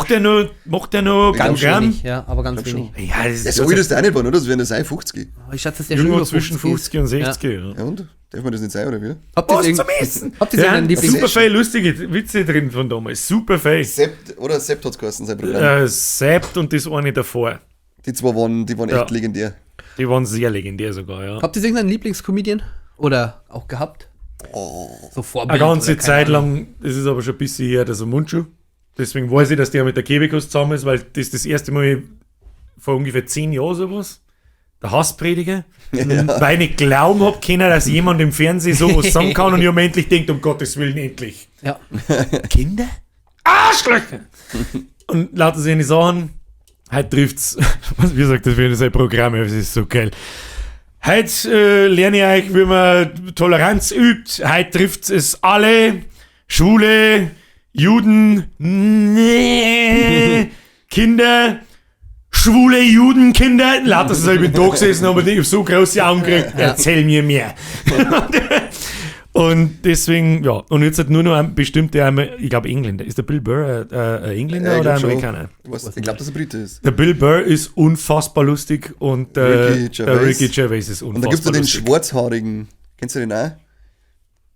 Macht der noch Ganz Programm? wenig, ja, aber ganz Glaub wenig. Ja, das Ja, so alt ist der auch nicht geworden, oder? Das wären das sein 50. Ich schätze, dass der schon irgendwo über zwischen 50 und 60. Ja. Ja und? Darf man das nicht sein, oder wie? Habt ihr Was irgend- zum Essen? Habt ihr Ja, irgendeinen Lieblings... super viel lustige Witze drin von damals. Super viel. Sept, oder Sept hat's geheißen, sein Programm. Sept und das eine davor. Die zwei waren, die waren echt Ja. legendär. Die waren sehr legendär sogar, ja. Habt ihr irgendeinen Lieblingscomedian? Oder auch gehabt? So Vorbild Eine ganze oder keine Zeit Ahnung. lang, das ist aber schon ein bisschen her, der Mundschuh. Deswegen weiß ich, dass der mit der Kebekus zusammen ist, weil das das erste Mal vor ungefähr 10 Jahren sowas. Der Hassprediger. Weil ich nicht glauben hab können, dass jemand im Fernsehen sowas sagen kann und ich mir endlich denkt, um Gottes Willen, endlich. Ja. Kinder? Arschlöcher! Und lauter solche Sachen. Heute trifft's, was wie gesagt, das wäre sein Programm, das ist so geil. Heute lerne ich euch, wie man Toleranz übt. Heute trifft es alle. Schwule, Juden, nee, Kinder, schwule Judenkinder. Lauter so, ich bin da gesessen, aber ich hab so große Augen gekriegt. Erzähl mir mehr. Und deswegen, ja, und jetzt hat nur noch ein bestimmter, ich glaube Engländer. Ist der Bill Burr ein Engländer Ja, ich oder glaub schon. Amerikaner? Ich glaube, dass er Brite ist. Der Bill Burr ist unfassbar lustig und Ricky der Gervais. Ricky Gervais ist unfassbar Und da gibt es ja den lustig. Schwarzhaarigen. Kennst du den auch?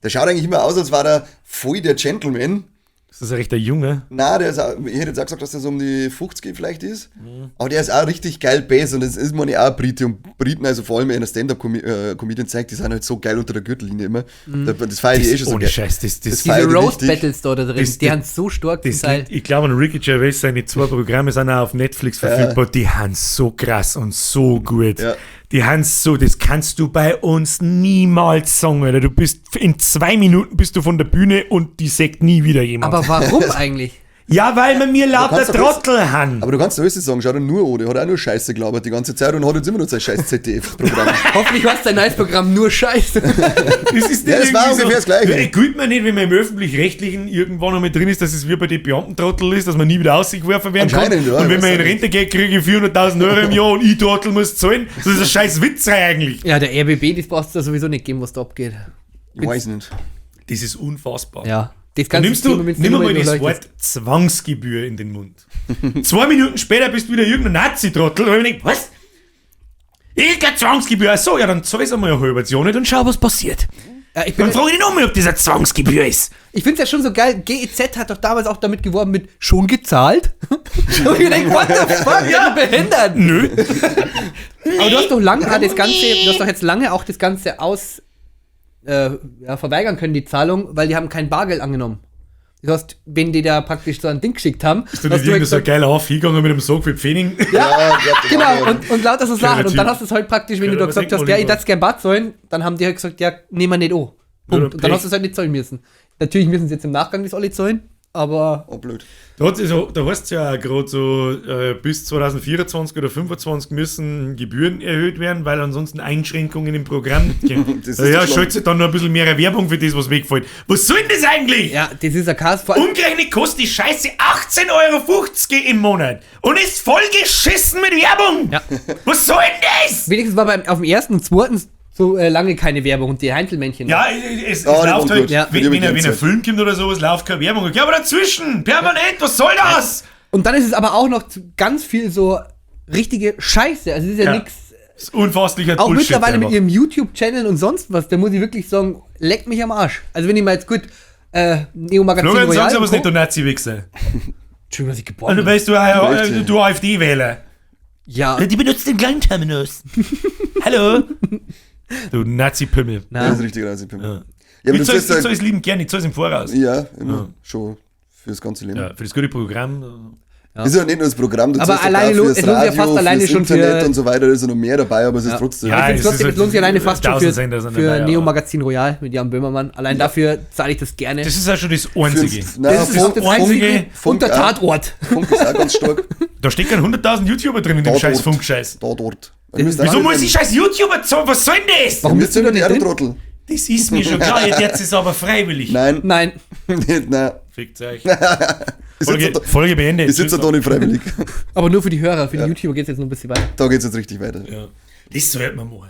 Der schaut eigentlich immer aus, als war er voll der Gentleman. Ist das ein rechter Junge? Nein, der ist auch, ich hätte jetzt auch gesagt, dass der so um die 50 vielleicht ist. Mhm. Aber der ist auch richtig geil bass und das ist man ja auch Brite. Und Briten, also vor allem in der Stand-Up-Comedian zeigt, die sind halt so geil unter der Gürtellinie immer. Das feiere ich eh schon so Ohne geil. Scheiß, das, Das Diese feier ich Roast richtig. Battles da drin, Das- die haben so stark zum das Teil. liegt, ich glaube, an Ricky Gervais, seine zwei Programme sind auch auf Netflix verfügbar. Die haben so krass und so gut. Ja. Die haben so, das kannst du bei uns niemals sagen, Alter. Du bist in 2 Minuten bist du von der Bühne und die sägt nie wieder jemand. Aber warum eigentlich? ja, weil wir mir lauter kannst doch alles- Trottel haben. Aber du kannst alles sagen, schau dir nur an, der hat auch nur Scheiße gelabert die ganze Zeit und hat jetzt immer noch sein scheiß ZDF-Programm. Hoffentlich war dein neues Programm nur Scheiße. Das ist nicht Ja, es war irgendwie ungefähr das Gleiche. Ja, Gut mir nicht, wenn man im Öffentlich-Rechtlichen irgendwann noch mit drin ist, dass es wie bei den Beamtentrottel ist, dass man nie wieder ausgeworfen werden kann. Anscheinend, ja, und ich wenn man weiß in auch Rente geht, kriege ich 400.000 Euro im Jahr und ich Trottel muss zahlen. Das ist ein scheiß Witz eigentlich. Ja, der RBB, das brauchst du da sowieso nicht geben, was da abgeht. Ich weiß nicht. Das ist unfassbar. Ja. Das Dann ganze nimmst du, Thema, wenn's nimm nur mal das durchleuchtest. Wort Zwangsgebühr in den Mund. 2 Minuten später bist du wieder irgendein Nazi-Trottel. Und ich denk, was? Ich keine Zwangsgebühr. Ach so, ja, dann zahl's einmal ein halbes Jahr nicht und schau, was passiert. Ja, ich Dann bin, frage ich dich nochmal, ob das eine Zwangsgebühr ist. ich find's ja schon so geil. GEZ hat doch damals auch damit geworben mit schon gezahlt. Und ich denk, what the fuck, ja, du behindert. Nö. Aber du hast doch lange auch das Ganze, du hast doch jetzt lange auch das Ganze aus ja, verweigern können, die Zahlung, weil die haben kein Bargeld angenommen. Das heißt, wenn die da praktisch so ein Ding geschickt haben, Ist du nicht hast irgend so ein gesagt, geiler Haufen hingegangen mit dem Sog für Pfennig? Ja, ich glaub, das Genau, war- und lauter so Sachen. Und dann Typ. hast du es halt praktisch, wenn Geiler du da gesagt hast, ja, ich darf gern Bad zahlen, dann haben die halt gesagt, ja, nehmen wir nicht an. Punkt. Und dann Pech. hast du es halt nicht zahlen müssen. Natürlich müssen sie jetzt im Nachgang das alle zahlen, aber Oh, blöd. Da, hat's ja so, da heißt es ja auch gerade so, bis 2024 oder 2025 müssen Gebühren erhöht werden, weil ansonsten Einschränkungen im Programm geben. Das ist Ja, doch schlimm. schaltet dann noch ein bisschen mehr Werbung für das, was wegfällt. Was soll denn das eigentlich? ja, das ist ein Chaos. Vor allem, Umgerechnet kostet die Scheiße 18,50 Euro im Monat und ist voll geschissen mit Werbung. Ja. Was soll denn das? wenigstens war beim, auf dem ersten und zweiten so lange keine Werbung und die Heinzelmännchen. Ja, es Ah, die läuft waren halt, gut. Ja. wenn, Die hab ich wenn, ein gern Film kommt oder sowas, läuft keine Werbung. Okay, aber dazwischen, permanent, was soll das? Und dann ist es aber auch noch ganz viel so richtige Scheiße. Also es ist ja, Ja. nix. Das ist unfasslicher Auch Bullshit mittlerweile mit einfach. ihrem YouTube-Channel und sonst was, da muss ich wirklich sagen, leck mich am Arsch. Also wenn ich mal jetzt gut Neo Magazin Florian, Royal sag's aber und nicht, Co. du Nazi-Wichser. Entschuldigung, dass ich geboren Und du bin. weißt, du, du AfD-Wähler. Ja. Die benutzt den Kleinterminus. Hallo. Du Nazi-Pimmel. Na. Das ist richtig Nazi-Pimmel. Ja. Ja, aber Ich du zahl's, siehst ich zahl's liebend gern, ich zahl's im Voraus. ja, immer schon fürs ganze Leben. Ja, für das gute Programm. Ist ja nicht nur das Programm, du Aber zahlst ja alleine auch lohnt- fürs es lohnt sich ja Radio, fast alleine fürs schon für- Internet und so weiter, da ist ja noch mehr dabei, aber es ist trotzdem. Ja, Ich find's es trotzdem, ist es lohnt sich alleine fast schon tausend Sender sind für dabei, Neo aber- Magazin Royal mit Jan Böhmermann. Allein dafür zahle ich das gerne. Das ist ja schon das Einzige. Na, Das ist Funk, das Funk, Einzige. Funk, und der auch. Tatort. Funk ist auch ganz stark. Da stecken 100.000 YouTuber drin in dem Tatort. scheiß Funkscheiß. Tatort. Wieso muss ich scheiß YouTuber zahlen? Was soll denn das? Warum Bist bist du du da nicht nicht drin? Trottel? Das ist mir schon klar, ihr tät's es aber freiwillig. Nein, Nein. nicht, nein. Fickt euch. Ich sitze da, Folge beendet. ich sitze da nicht freiwillig. Aber nur für die Hörer, für die YouTuber geht es jetzt noch ein bisschen weiter. Da geht's jetzt richtig weiter. Ja. Das sollte man machen.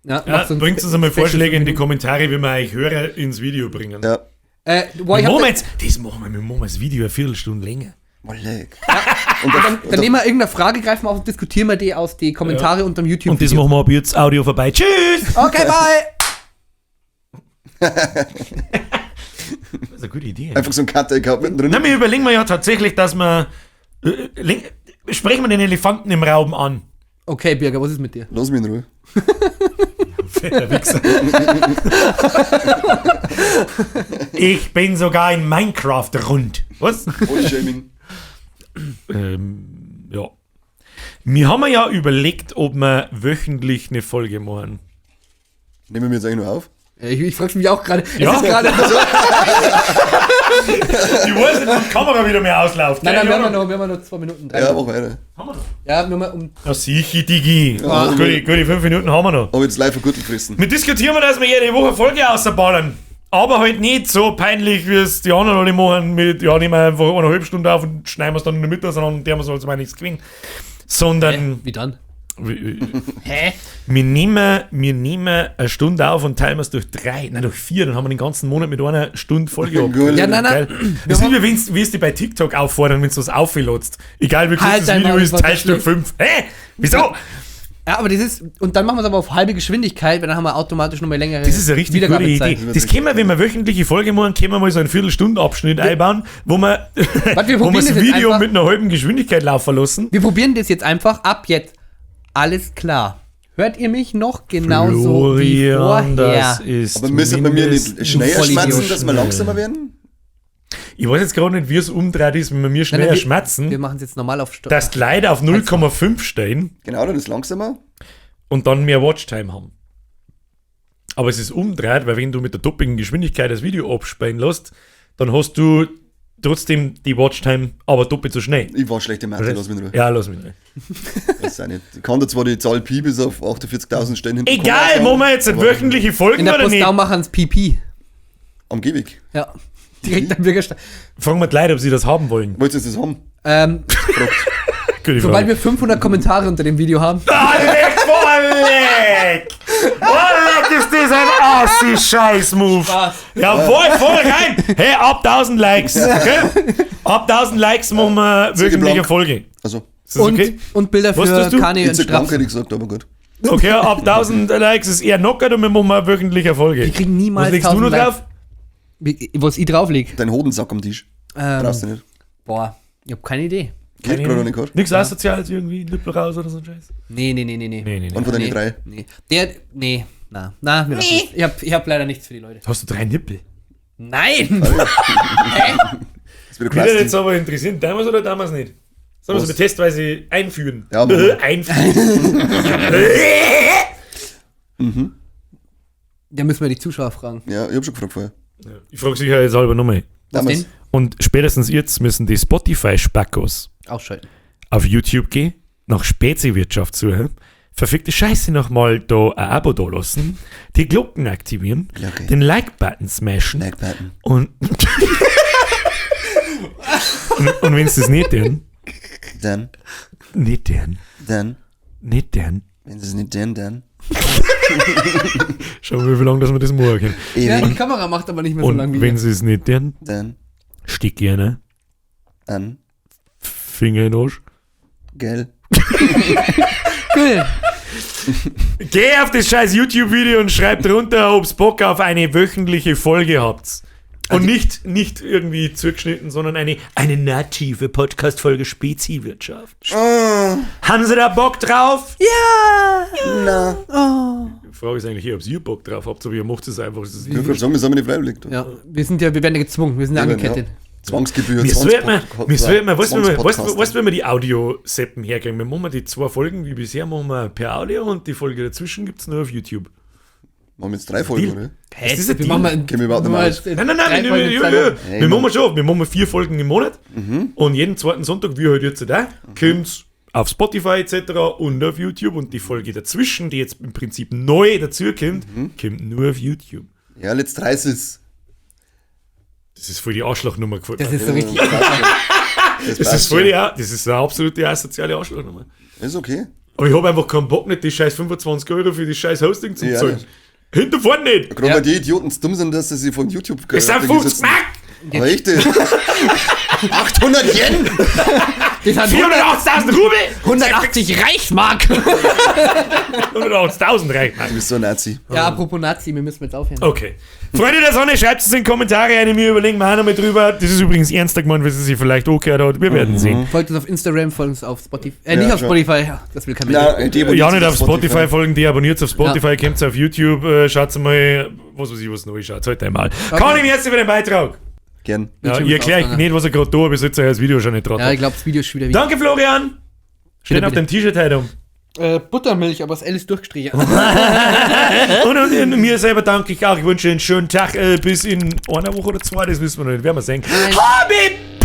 Ja, Ja, macht so ein bringt uns einmal Special Vorschläge in die fünf Kommentare, wie wir euch Hörer ins Video bringen. Ja. Minuten. Boah, ich Wir hab machen da, jetzt, das machen wir, wir machen das Video eine Viertelstunde länger. Mal leck. Und da, dann nehmen wir irgendeine Frage, greifen wir auf und diskutieren wir die aus die Kommentare unterm YouTube. Und das machen wir ab jetzt Audio vorbei. Tschüss! Okay, bye! Das ist eine gute Idee. einfach so ein Cutter gehabt mittendrin. Na, wir überlegen wir ja tatsächlich, dass wir. Sprechen wir den Elefanten im Raum an. Okay, Birger, was ist mit dir? Lass mich in Ruhe. Fetter Wichser. Ich bin sogar in Minecraft rund. Was? Bodyshaming. Ja. Wir haben ja überlegt, ob wir wöchentlich eine Folge machen. Nehmen wir jetzt eigentlich nur auf? Ich frage mich auch gerade. Ja. Es ist gerade so. Ich weiß nicht, ob die Kamera wieder mehr ausläuft. Nein, nein, Keine wir haben Ahnung. ja noch, wir haben ja noch 2 Minuten. 3. Ja, mach weiter. Haben wir noch. Ja, nur mal um. Ja, sicher, Digi. Ja. Gute 5 Minuten haben wir noch. Hab jetzt live einen Gürtel gefressen. Wir diskutieren, dass wir jede Woche Folge rausballern. Aber halt nicht so peinlich, wie es die anderen alle machen, mit, ja, nehmen wir einfach 1,5 Stunden auf und schneiden wir es dann in der Mitte, sondern der muss also mal nichts gewinnen. Sondern Wie dann? Hä? Wir nehmen eine Stunde auf und teilen es durch 3, nein, durch 4, dann haben wir den ganzen Monat mit einer Stunde Folge ab. Geil. Ja, nein, nein. Geil. Das ist wie wenn du bei TikTok auffordern, wenn du was auflädst. Egal wie kurz Halt das dein Video Maul, ist, was das teilst durch 5. Hä? Wieso? Ja, aber das ist. Und dann machen wir es aber auf halbe Geschwindigkeit, weil dann haben wir automatisch nochmal längere. Das ist eine richtig gute Idee. Wiedergabezeit. Das können wir, wenn wir wöchentliche Folge machen, können wir mal so einen Viertelstundenabschnitt einbauen, wo wir, Warte, wir wo wir probieren das das jetzt Video einfach. mit einer halben Geschwindigkeit laufen lassen. Wir probieren das jetzt einfach ab jetzt. Alles klar. Hört ihr mich noch genauso wie Florian, vorher? das ist Aber müssen wir mir nicht mindestens schneller Vollidiot. schmatzen, dass wir langsamer werden? Ich weiß jetzt gerade nicht, wie es umdreht ist, wenn wir mir Nein, schneller nein, schmatzen, Wir machen es jetzt normal auf Stopp. dass die Leute auf 0,5 stehen Genau, dann ist langsamer. und dann mehr Watchtime haben. Aber es ist umdreht, weil wenn du mit der doppelten Geschwindigkeit das Video abspielen lässt, dann hast du trotzdem die Watchtime, aber doppelt so schnell. Ich war schlecht im Mathe, lass mich in Ruhe. Ja, lass mich nicht. Weiß auch nicht. Ich kann da zwar die Zahl Pi bis auf 48.000 Stellen hinten Egal, kommen, machen wir jetzt eine wöchentliche Folge In der oder nicht? Postau machen es PP. Am Gehweg. Ja. Direkt am Bürgersteig. Fragen wir die Leute, ob sie das haben wollen. Wollt ihr das haben? Gute Sobald Frage. wir 500 Kommentare unter dem Video haben. Ah, leck, voll leck! Oh, leck, ist das ein Assi-Scheiß-Move! Spaß. Jawohl, voll rein! Hey, ab 1000 Likes, okay? Ab 1000 Likes machen wir wöchentliche blank. Folge. Also, Ist das Und, okay? und Bilder Was für tust du? Kani und jetzt blank Strapsen. hätte ich gesagt, aber gut. Okay, ab 1000 Likes ist eher knockert und wir machen eine wöchentliche Folge. Wir kriegen niemals Was legst du 1000 noch Likes. drauf? Was ich draufleg. Dein Hodensack am Tisch. Brauchst du nicht. Boah, ich hab keine Idee. Geht gerade noch nicht gehabt. Nichts Asoziales irgendwie, Nippel raus oder so ein Scheiß? Nee, nee, nee, nee, nee. Nee, nee, nee. Und von deinen Nee, drei. Nee. Nee, na, na, wir lassen es. Ich hab leider nichts für die Leute. Hast du 3 Nippel? Nein! Das ist wieder Mich würde jetzt Crusty. aber interessieren, damals oder damals nicht? Sollen wir es Was? mal testweise einführen? Ja, machen wir. Einführen. Da müssen wir die Zuschauer fragen. Ja, ich hab schon gefragt vorher. Ich frage sicherheitshalber nochmal. Damals. denn? Und spätestens jetzt müssen die Spotify-Spackos Ausschalten. auf YouTube gehen, nach Speziwirtschaft suchen, verfickte Scheiße nochmal da ein Abo da lassen, die Glocken aktivieren, Glocke. den Like-Button smashen Like-Button. und, und wenn sie das nicht tun, Dann, nicht tun, dann. nicht tun, Wenn sie es nicht denn, dann. schauen wir, wie lange dass wir das machen können. Ja, die Ewig. Kamera macht aber nicht mehr so Und lange wie wenn sie es nicht tun, Dann. stick gerne An. Finger in den Arsch. Gell. Cool. Geh auf das scheiß YouTube-Video und schreib drunter, ob's Bock auf eine wöchentliche Folge habt. Und nicht irgendwie zugeschnitten, sondern eine native Podcast-Folge Speziwirtschaft. Haben Sie da Bock drauf? Ja! Na. Die Frage ist eigentlich hier, ob ihr Bock drauf habt, aber ihr macht es einfach. Das ist Ich würde gerade sagen, wir sind nicht freiwillig. Du. Ja, wir sind ja, wir werden ja gezwungen, wir sind ja Eben, angekettet. ja. Zwangsgebühr, Mir sollte man, mir sollte man, weißt du, wie wir- weißt du, Zwangspodcaster. weißt du, wie wir die Audio-Seppen herkriegen? Wir machen die 2 Folgen wie bisher, machen wir per Audio und die Folge dazwischen gibt es nur auf YouTube. Machen wir jetzt 3 Folgen, Deal. oder? Hä? Ist das ein wir Deal? machen mal, Gehen wir überhaupt nicht mehr aus. Nein, nein, nein, drei wir, Folgen in wir, zwei wir, Wochen. Hey, wir Mann. machen schon, wir machen 4 Folgen im Monat und jeden zweiten Sonntag, wie halt jetzt da, kommt's auf Spotify etc. und auf YouTube und die Folge dazwischen, die jetzt im Prinzip neu dazukommt, kommt nur auf YouTube. Ja, let's 30 ist. Das ist voll die Arschlochnummer gefällt Das mir. ist so richtig. Das, Das ist voll die, das ist eine absolute asoziale Arschlochnummer. Ist okay. Aber ich habe einfach keinen Bock, nicht die scheiß 25 Euro für die scheiß Hosting zu Ja, zahlen. nicht. Hinter vorne nicht! Gerade Ja. weil die Idioten dumm sind, dass sie sich von YouTube Es sind 50 Mark! Aber echt? ey. 800 Yen! Das hat 480.000 Rubel! 180 Reichsmark! 180.000 Reichsmark. Du bist so ein Nazi. Ja, apropos Nazi, wir müssen jetzt aufhören. Okay. Freunde der Sonne, schreibt es in die Kommentare eine, mir überlegen wir auch noch mal drüber. Das ist übrigens ernster gemeint, wie sie sich vielleicht auch gehört hat. Wir werden sehen. Folgt uns auf Instagram, folgt uns auf Spotify. Ja, nicht auf schon. Spotify, ja, das will kein Mensch. Nein, die Ja, nicht auf Spotify folgen, die abonniert auf Spotify, kommt auf YouTube, schaut mal, was weiß ich, was neu schaut. Halt einmal. Okay. Kann ich mir jetzt über den Beitrag. Gern. Ja, Bildschirm ich ist erkläre euch ausgegangen. nicht, was ich gerade da habe, ich sitze ja das Video schon nicht dran. Ja, ich glaube, das Video ist schon wieder wieder. Danke, Florian! Steht Bitte, auf dem T-Shirt heute um. Buttermilch, aber das L ist durchgestrichen. Und mir selber danke ich auch. Ich wünsche einen schönen Tag bis in einer Woche oder zwei, das wissen wir noch nicht. Werden wir sehen. Nein. Habib!